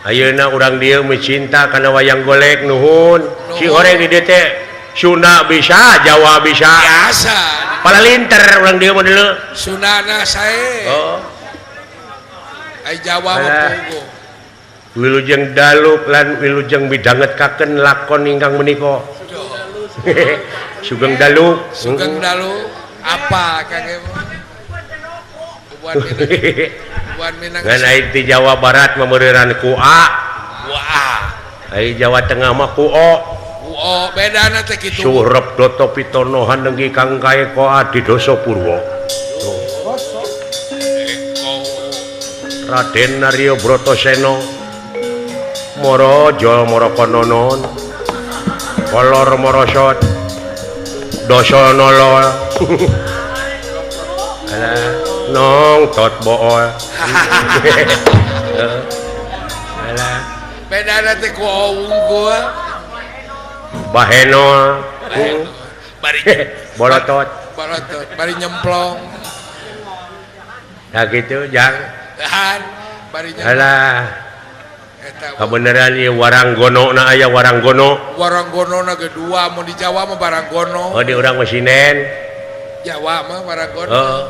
[SPEAKER 3] Ayeuna urang dieu mencinta kana wayang golek nuhun. Si horeng di dieu teh Sunda bisa, Jawa bisa.
[SPEAKER 2] Biasa.
[SPEAKER 3] Palalinter urang dieu mah deuleu.
[SPEAKER 2] Sundana sae.
[SPEAKER 3] Oh.
[SPEAKER 2] Ai Jawa mah puguh.
[SPEAKER 3] Wilujeng daluk lan wilujeng midhangetkaken lakon ingkang menika. Sugeng dalu.
[SPEAKER 2] Sugeng dalu apa Kang Buan Minang.
[SPEAKER 3] Ngan ai di Jawa Barat memereuran ku A.
[SPEAKER 2] Ku A.
[SPEAKER 3] Ai Jawa Tengah mah ku O.
[SPEAKER 2] Oh, bedana teh kitu.
[SPEAKER 1] Surep Data Pitana hanenggi kang kaeka Adidasa Purwa. Raden Arya Bratasena Maraja Marakononon Kolor Marasat Dasanala. Alah, nong tot bool. Alah,
[SPEAKER 2] bedana teh ku unggul.
[SPEAKER 1] Baheno.
[SPEAKER 2] Bari
[SPEAKER 1] bolotot.
[SPEAKER 2] Bolotot, bari nyemplong.
[SPEAKER 1] Nah gitu, jang.
[SPEAKER 2] Tahan, bari nyemplong.
[SPEAKER 1] Alah. Kebenaran ieu waranggono na aya waranggono.
[SPEAKER 2] Waranggono na ge dua, mun di Jawa mah waranggono.
[SPEAKER 1] Oh, di urang mah sinen.
[SPEAKER 2] Jawa mah waranggono.
[SPEAKER 1] Heeh.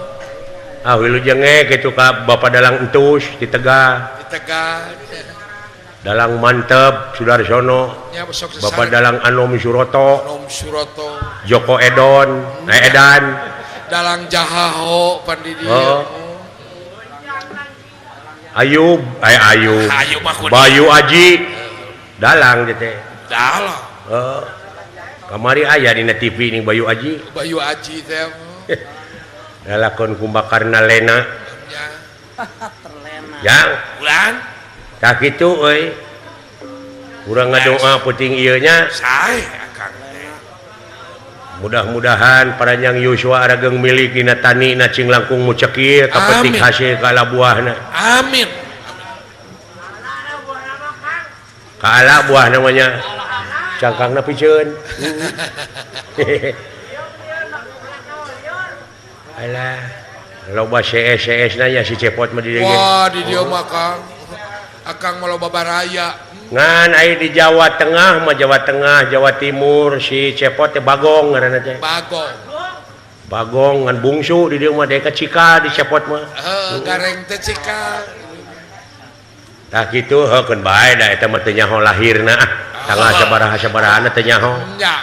[SPEAKER 1] Ah wilujenge kitu ka Bapak Dalang Entus di Tegal.
[SPEAKER 2] Di Tegal.
[SPEAKER 1] Dalang Mantep Sudarsono.
[SPEAKER 2] Ya, besok
[SPEAKER 1] Bapak Dalang Anom Suroto.
[SPEAKER 2] Anom Suroto.
[SPEAKER 1] Joko Edon, Edan.
[SPEAKER 2] Dalang Jahaho pan di dieu.
[SPEAKER 1] Oh. Ayub, Ayub.
[SPEAKER 2] Ayub mah kudu.
[SPEAKER 1] Bayu Aji. Dalang teh.
[SPEAKER 2] Dalang.
[SPEAKER 1] Heeh. Kamari aya dina TV ning Bayu Aji.
[SPEAKER 2] Bayu Aji teh.
[SPEAKER 1] Lalakon Kumbakarna Lena.
[SPEAKER 2] Ya.
[SPEAKER 6] Terlena.
[SPEAKER 1] Jang.
[SPEAKER 2] Ulan.
[SPEAKER 1] Tah kitu euy. Urang ngadoa peuting ieu nya.
[SPEAKER 2] Sae akang teh.
[SPEAKER 1] Mudah-mudahan paranjang Yuswa arageng milik dina tani na cing langkung mucekir kapetik hasil kala buahna.
[SPEAKER 2] Amin.
[SPEAKER 1] Kaala buah namanya. Cangkangna piceun. Alah, loba CS-CS na nya si Cepot mah di dieu.
[SPEAKER 2] Wah, di dieu mah Kang. Akang mah loba baraya.
[SPEAKER 1] Ngan aya di Jawa Tengah mah Jawa Tengah, Jawa Timur si Cepot teh Bagong ngaranna teh.
[SPEAKER 2] Bagong.
[SPEAKER 1] Bagong ngan bungsu di dieu mah deka cikal di Cepot mah.
[SPEAKER 2] Heuh, gareng teh cikal.
[SPEAKER 1] Tah kitu heukeun bae da eta mah teu nyaho lahirna ah. Tanggal sabaraha-sabarahana teu nyaho.
[SPEAKER 2] Nya.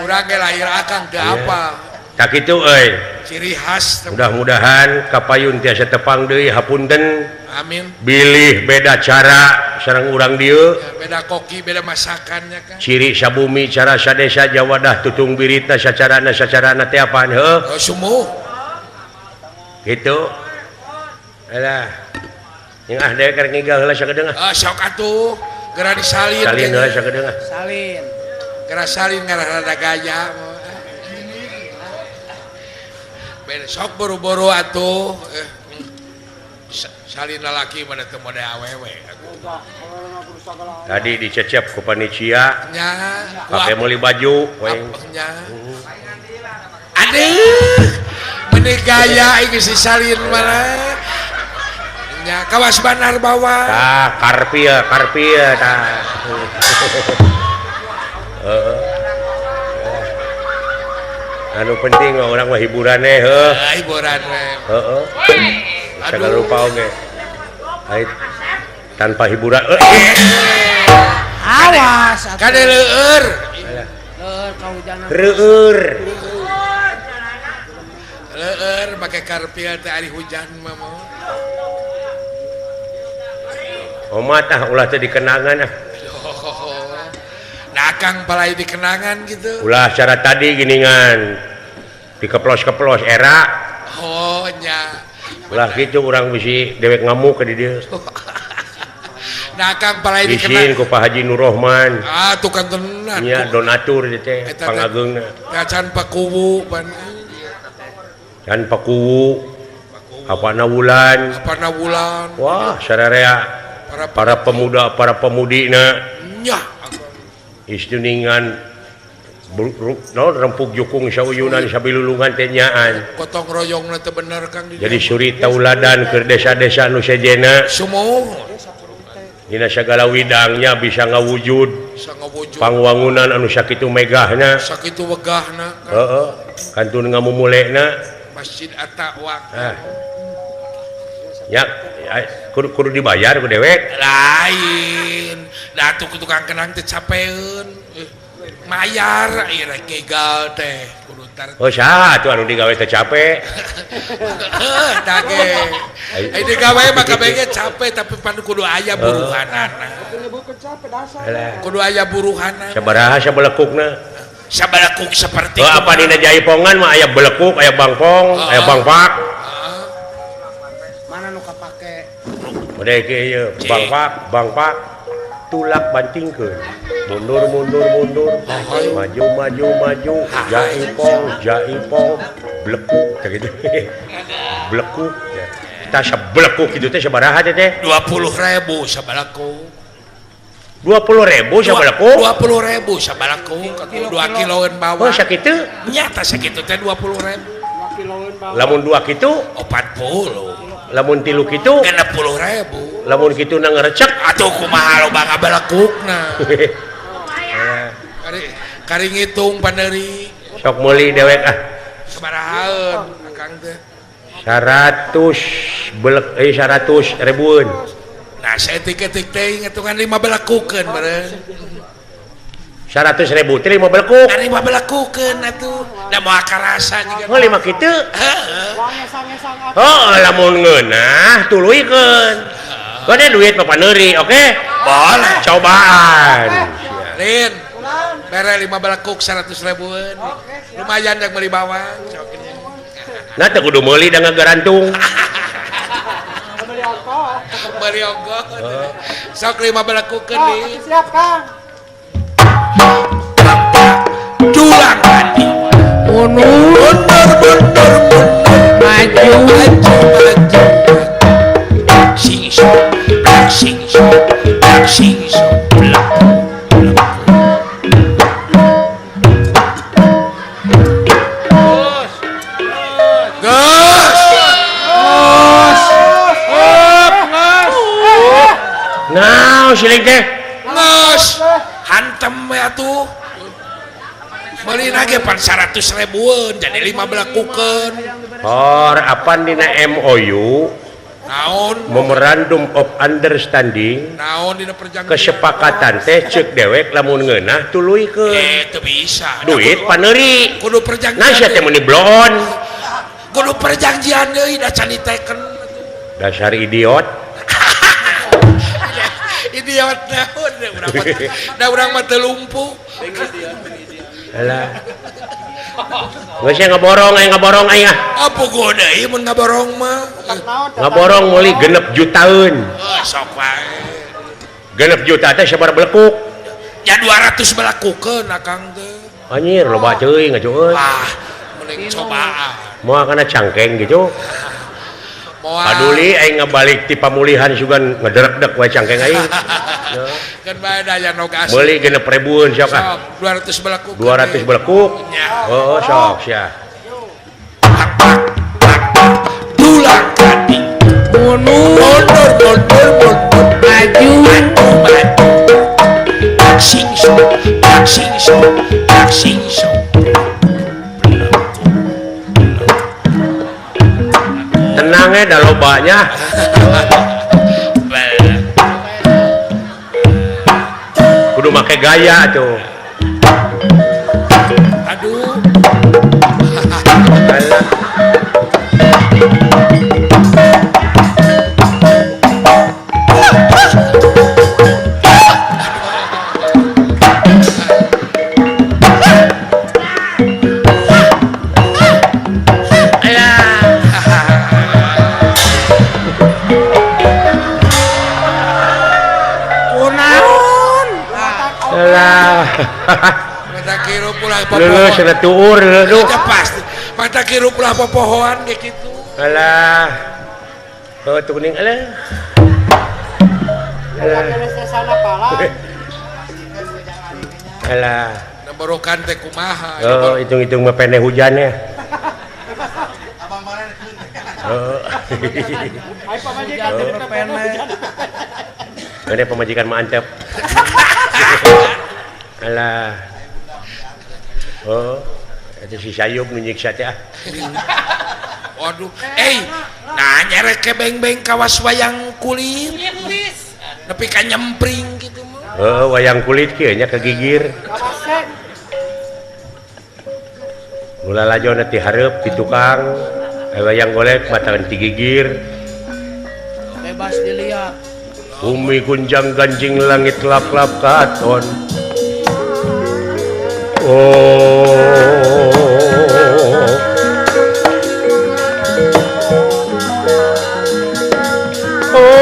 [SPEAKER 2] Urang ge lahir akang teu apa.
[SPEAKER 1] Tah kitu euy.
[SPEAKER 2] Ciri khas.
[SPEAKER 1] Mudah-mudahan kapayun tiasa tepang deui hapunten.
[SPEAKER 2] Amin.
[SPEAKER 1] Bilih beda cara sareng urang dieu.
[SPEAKER 2] Ya, beda koki, beda masakannya kan.
[SPEAKER 1] Ciri sabumi cara sadesa Jawadah tutung biritna sacarana sacarana teh apaan heuh?
[SPEAKER 2] Oh, sumuh.
[SPEAKER 1] Kitu. Alah. Yang ah deui keur ngigal heula sakedeung ah.
[SPEAKER 2] Ah, sok atuh. Geura disalin.
[SPEAKER 1] Salin heula sakedeung ah.
[SPEAKER 6] Salin.
[SPEAKER 2] Geura salin ngarah rada gaya. Beda sok boro-boro atuh. Salin lalaki mana teu mode awewe.
[SPEAKER 1] Tadi dicecep ku panitia.
[SPEAKER 2] Nya,
[SPEAKER 1] pake meuli baju we.
[SPEAKER 2] Nya. Aduh, meuni gaya ieu si salin mana. Nya kawas bandar bawa.
[SPEAKER 1] Tah, karpia, karpia tah. Heeh. Anu penting mah urang mah hiburan we heuh.
[SPEAKER 2] Hiburan we.
[SPEAKER 1] Heeh. Segala rupa oge. Tanpa hiburan.
[SPEAKER 6] Awas.
[SPEAKER 2] Kade leueur.
[SPEAKER 6] Leueur kahujanan.
[SPEAKER 1] Reueur.
[SPEAKER 2] Leueur make karpil teh ari hujan mah.
[SPEAKER 1] Omat ah ulah teh dikenangan ah.
[SPEAKER 2] Nah akang palai dikenangan gitu.
[SPEAKER 1] Ulah cara tadi giningan. Dikeplos-keplos era.
[SPEAKER 2] Oh nya.
[SPEAKER 1] Ulah gitu urang bisi dewek ngamuk ke di dieu.
[SPEAKER 2] Nah akang palai dikenangan.
[SPEAKER 1] Isin ku Pak Haji Nur Rohman.
[SPEAKER 2] Ah tukang tenan.
[SPEAKER 1] Nya donatur teh teh pangageungna.
[SPEAKER 2] Can Pakuwu pan.
[SPEAKER 1] Can Pakuwu. Apana wulan.
[SPEAKER 2] Apana wulan.
[SPEAKER 1] Wah, sararea para pemuda para pemudina.
[SPEAKER 2] Nya.
[SPEAKER 1] Istuningan no, rempuk jukung sauyunan sabilulungan teh nyaan.
[SPEAKER 2] Gotong royongna teh bener Kang di.
[SPEAKER 1] Jadi suri tauladan keur desa-desa nu sejenna.
[SPEAKER 2] Sumuh.
[SPEAKER 1] Dina sagala widangnya bisa ngawujud.
[SPEAKER 2] Bisa ngawujud.
[SPEAKER 1] Pangwangunan anu sakitu megahna.
[SPEAKER 2] Sakitu wegahna.
[SPEAKER 1] Heeh. Kantun ngamumulena
[SPEAKER 2] Masjid At-Taqwa.
[SPEAKER 1] Ah. Ya, kudu dibayar ku dewek.
[SPEAKER 2] Lain. Da atuh ku tukang kenang teh capeun. Mayar ieu rek ngigal teh kudu tar.
[SPEAKER 1] Oh saha atuh anu digawe teh capek.
[SPEAKER 2] Heuh tah ge. Ai digawe mah kabeh ge capek tapi pan kudu aya buruhanana. Kudu aya buruhana.
[SPEAKER 3] Sabaraha sabelekukna?
[SPEAKER 2] Sabalekuk seperti
[SPEAKER 3] oh, apa dina jaipongan mah aya belekuk, aya bangpong, aya bangpak.
[SPEAKER 6] Mana nu kapake?
[SPEAKER 3] Udah ieu bangpak, bangpak tulak bantingkeun. Mundur mundur mundur, maju maju maju, jaipong, jaipong, belekuk teh gitu. Belekuk. Tah sabelekuk kitu teh sabaraha teh?
[SPEAKER 2] 20.000 sabalekuk.
[SPEAKER 3] 20.000 sabalekuk?
[SPEAKER 2] 20.000 sabalekuk, 2 kiloan bawang.
[SPEAKER 3] Oh, sakitu?
[SPEAKER 2] Nyata sakitu teh 20.000.
[SPEAKER 3] Lamun 2 kitu
[SPEAKER 2] 40.
[SPEAKER 3] Lamun 3 kitu
[SPEAKER 2] 60.000.
[SPEAKER 3] Lamun kitu na ngerecek
[SPEAKER 2] atuh kumaha loba ngabalekukna. Kari ngitung pandeuri.
[SPEAKER 3] Sok meuli dewek ah.
[SPEAKER 2] Sabarahaeun akang teh?
[SPEAKER 3] 100 belek 100 ribuan.
[SPEAKER 2] Nah, saya tik-tik teh ngitungan 5 belekukeun meureun.
[SPEAKER 3] 100.000 teh 5 belekuk.
[SPEAKER 2] 5 belekukeun atuh. Da moal karasa jiga.
[SPEAKER 3] Oh, 5 kitu.
[SPEAKER 2] Heeh.
[SPEAKER 3] Oh, lamun ngeunah tuluykeun. Gede duit mah paneuri, oke?
[SPEAKER 2] Boleh.
[SPEAKER 3] Cobaan.
[SPEAKER 2] Lin. Bere 5 belekuk 100 ribuan. Lumayan yang meuli bawang.
[SPEAKER 3] Nah, teu kudu meuli da ngagarantung.
[SPEAKER 2] Beli ongkoh. Sok 5 belekukeun deui.
[SPEAKER 6] Siap, Kang.
[SPEAKER 2] Dulang tadi. Mundur mundur mundur maju maju maju. Sing sing sing sing blak.
[SPEAKER 3] Nah, siling teh.
[SPEAKER 2] Geus, hantem we atuh. Meulina ge pan 100 ribuan jadi 5 belekukeun.
[SPEAKER 3] Hor, apan dina MOU?
[SPEAKER 2] Naon?
[SPEAKER 3] Memorandum of Understanding.
[SPEAKER 2] Naon dina perjanjian?
[SPEAKER 3] Kesepakatan teh ceuk dewek lamun ngeunah tuluykeun.
[SPEAKER 2] Teu bisa.
[SPEAKER 3] Duit paneuri.
[SPEAKER 2] Kudu perjanjian.
[SPEAKER 3] Nah, sia teh meuni bloon.
[SPEAKER 2] Kudu perjanjian deui da can diteken.
[SPEAKER 3] Dasar idiot.
[SPEAKER 2] Idiot naon urang mah da urang mah teu lumpuh.
[SPEAKER 3] Alah. Geus ngaborong aing ngaborong aing ah.
[SPEAKER 2] Apa puguh deui mun ngaborong mah?
[SPEAKER 3] Ngaborong meuli 6 jutaan.
[SPEAKER 2] Oh, sok wae.
[SPEAKER 3] 6 juta teh sabaraha belekuk?
[SPEAKER 2] Ya 200 belekukeun akang teh.
[SPEAKER 3] Anjir loba teuing atuh euy.
[SPEAKER 2] Ah, mending cobaan.
[SPEAKER 3] Moal kana cangkeng gitu. Paduli aing ngabalik ti pamulihan sugan ngederek-dek wae cangkeng aing.
[SPEAKER 2] Kan bae daya nog asli.
[SPEAKER 3] Meuli 6 ribuan sok ah.
[SPEAKER 2] 200 belekuk.
[SPEAKER 3] 200 belekuk. Oh, sok sia.
[SPEAKER 2] Dulang kati. Mundur mundur mundur maju maju. Sing sing sing sing sing.
[SPEAKER 3] Tenangnya dah lobanya. Kudu make gaya tuh.
[SPEAKER 2] Aduh.
[SPEAKER 3] Lulus sudah tuur lulus.
[SPEAKER 2] Pasti. Mata kirup lah popohoan kayak gitu.
[SPEAKER 3] Alah. Oh tuh kuning alah. Alah. Alah.
[SPEAKER 2] Nemborokan teh kumaha.
[SPEAKER 3] Oh, hitung-hitung mah pene hujannya. Oh. Pene pemajikan mah antep. Alah. Oh, itu si Sayub nu nyiksa teh ah.
[SPEAKER 2] Waduh, nah nyerek ke beng-beng kawas wayang kulit. Nepi ka nyempring gitu mah.
[SPEAKER 3] Oh, wayang kulit kieu nya kegigir. Mula lajona ti hareup ti tukang, wayang golek bataran ti gigir.
[SPEAKER 4] Bebas dilihat.
[SPEAKER 1] Bumi gunjang ganjing langit lap-lap katon. Oh oh oh oh.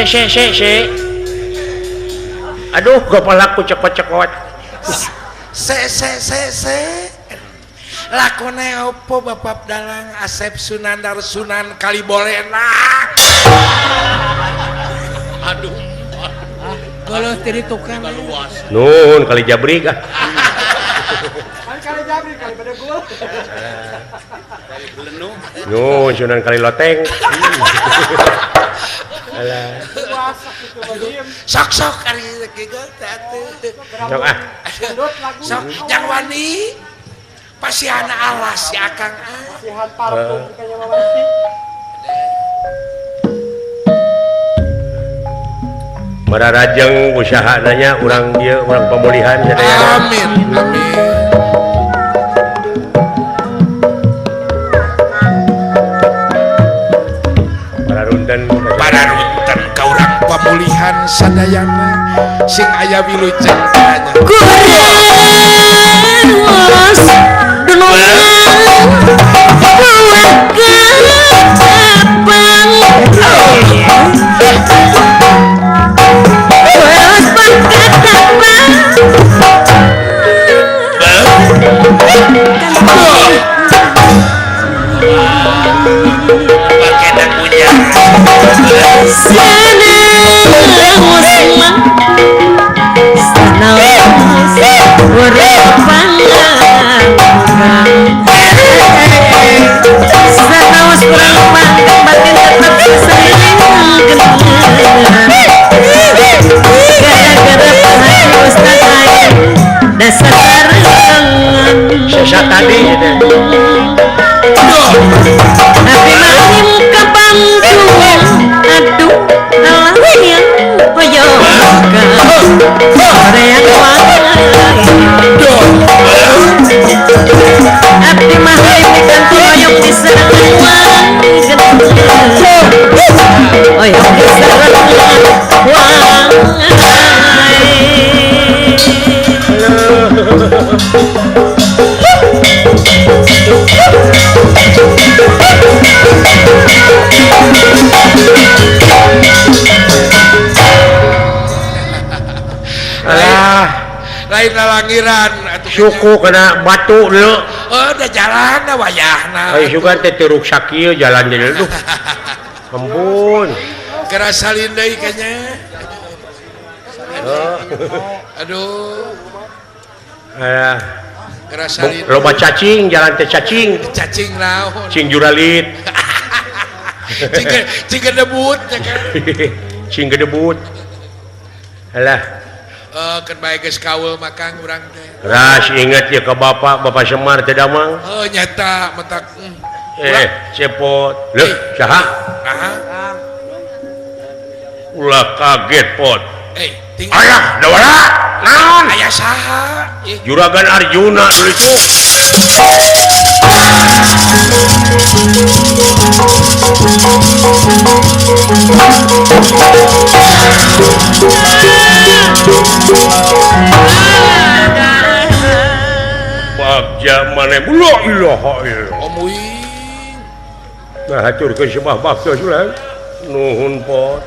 [SPEAKER 1] Se se se. Aduh, kepalaku cekot-cekot.
[SPEAKER 2] Se se se se. Lakone opo Bapak Dalang Asep Sunandar Sunan Kalibolena.
[SPEAKER 4] Aduh.
[SPEAKER 2] Kalau tadi tukang
[SPEAKER 1] Nun kali jabrik ah.
[SPEAKER 6] Kali jabrik kali pada gua.
[SPEAKER 1] Nun Sunan Kali Loteng.
[SPEAKER 2] Sok-sok ari gigol teh atuh.
[SPEAKER 1] Sok ah.
[SPEAKER 2] Sok jang wani pasihan alas si Akang ah.
[SPEAKER 6] Pasihan parfum kayaknya mah wani.
[SPEAKER 1] Mararajeng usahananya urang ieu urang pemulihan sadayana.
[SPEAKER 2] Amin amin. Pararunten ka urang pamulihan sadayana sing aya wilujeng tanya.
[SPEAKER 5] Kurewas dunungan buah ketapang kurewas pangkatapang
[SPEAKER 1] Sesa tadi
[SPEAKER 5] aduh alahnya
[SPEAKER 2] Lain lalangiran
[SPEAKER 1] suku kena batu dulu.
[SPEAKER 2] Oh, udah jalan wayahna.
[SPEAKER 1] Ayo juga teh teruk sakieu jalan jadi duh. Ampun.
[SPEAKER 2] Kerasa deui kayaknya. Aduh.
[SPEAKER 1] Alah.
[SPEAKER 2] Kerasa
[SPEAKER 1] loba cacing jalan teh cacing.
[SPEAKER 2] Cacing naon?
[SPEAKER 1] Cing juralit.
[SPEAKER 2] Cing gedebut ya kan.
[SPEAKER 1] Cing gedebut. Alah.
[SPEAKER 2] Kan bae geus kaul makang urang teh.
[SPEAKER 1] Ras inget ya ke bapak, Bapak Semar teh damang.
[SPEAKER 2] Oh nyata mentak.
[SPEAKER 1] Cepot. Leuh, saha?
[SPEAKER 2] Naha?
[SPEAKER 1] Ulah kaget pot.
[SPEAKER 2] Tinggal.
[SPEAKER 1] Ayah, dawala. Naon?
[SPEAKER 2] Aya saha?
[SPEAKER 1] Juragan Arjuna dulu itu. Bagja maneh la ilaha illallah.
[SPEAKER 2] Omuing.
[SPEAKER 1] Nah haturkeun sebah bakto sulah. Nuhun pot.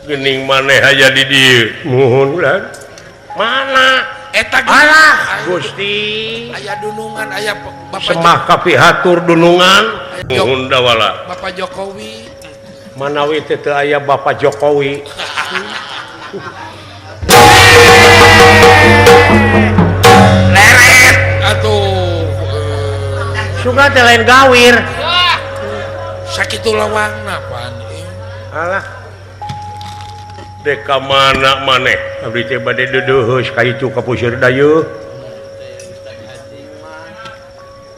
[SPEAKER 1] Gening maneh aya di dieu. Nuhun ulah. Mana?
[SPEAKER 2] Eta
[SPEAKER 1] alah Gusti.
[SPEAKER 2] Aya dunungan aya Bapak
[SPEAKER 1] Semah kapihatur dunungan. Nuhun dawala.
[SPEAKER 2] Bapak Jokowi.
[SPEAKER 1] Manawi teh teu aya Bapak Jokowi.
[SPEAKER 2] Leret atuh.
[SPEAKER 1] Suka teh lain gawir.
[SPEAKER 2] Sakitu lawangna pan.
[SPEAKER 1] Alah. Dek ka mana maneh? Abdi teh bade deudeuheus ka ditu ka Puseur Dayeuh.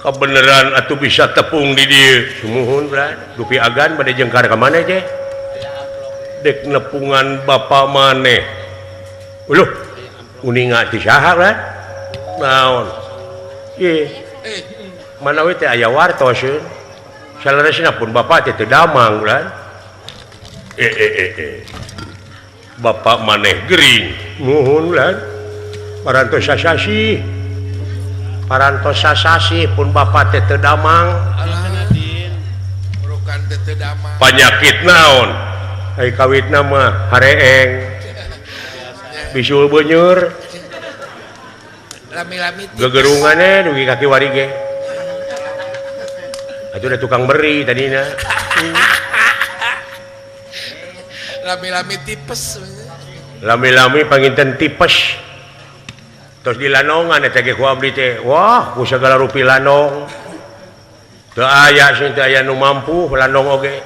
[SPEAKER 1] Kebeneran atuh bisa tepung di dieu. Sumuhun Brad. Dupi agan bade jengkar ka mana teh? Dek nepungan bapak maneh. Uluh, uninga ti saha Brad? Naon? Ih. Mana we teh aya wartos euy. Saleresna pun bapak teh teu damang Brad. Bapak maneh gering. Muhun Brad. Parantos sasasi. Parantos sasasi pun bapak teh teu damang. Panyakit naon? Ai kawitna mah hareeng. Bisul benyur.
[SPEAKER 2] Lami-lami
[SPEAKER 1] gegerungane dugi ka kiwari ge. Atuh da tukang beri tadina.
[SPEAKER 2] Lami-lami tipes.
[SPEAKER 1] Lami-lami panginten tipes. Terus dilanongan eta ge ku abdi teh. Wah, ku sagala rupi lanong. Teu aya sing teu aya nu mampu lanong oge.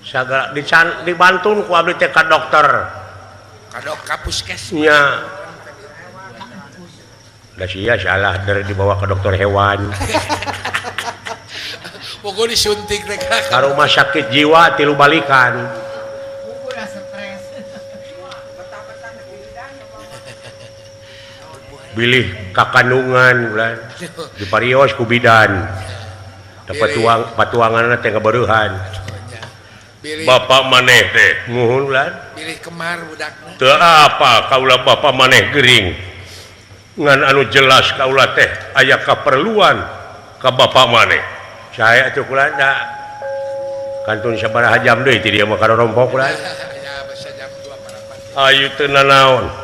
[SPEAKER 1] Sagala dibantun ku abdi teh ka dokter.
[SPEAKER 2] Ka dok ka puskesmas.
[SPEAKER 1] Nya. Da sia salah dari dibawa ke dokter hewan.
[SPEAKER 2] Pokoknya disuntik teh
[SPEAKER 1] ka rumah sakit jiwa tilu balikan. Bilih kakandungan bulan di parios ku bidan. Dapat tuang patuanganna teh ngabareuhan. Bapak maneh teh nuhun bulan.
[SPEAKER 2] Bilih kemar budakna.
[SPEAKER 1] Teu apa kaula bapak maneh gering. Ngan anu jelas kaula teh aya kaperluan ka bapak maneh. Saya atuh kula da kantun sabaraha jam deui ti dieu mah karompok kula. Ayu teu nanaon.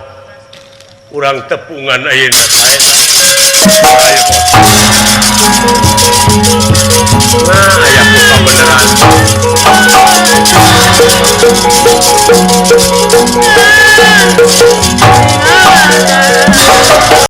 [SPEAKER 1] Urang tepungan ayeuna. Ayo. Nah, aya ku kabeneran.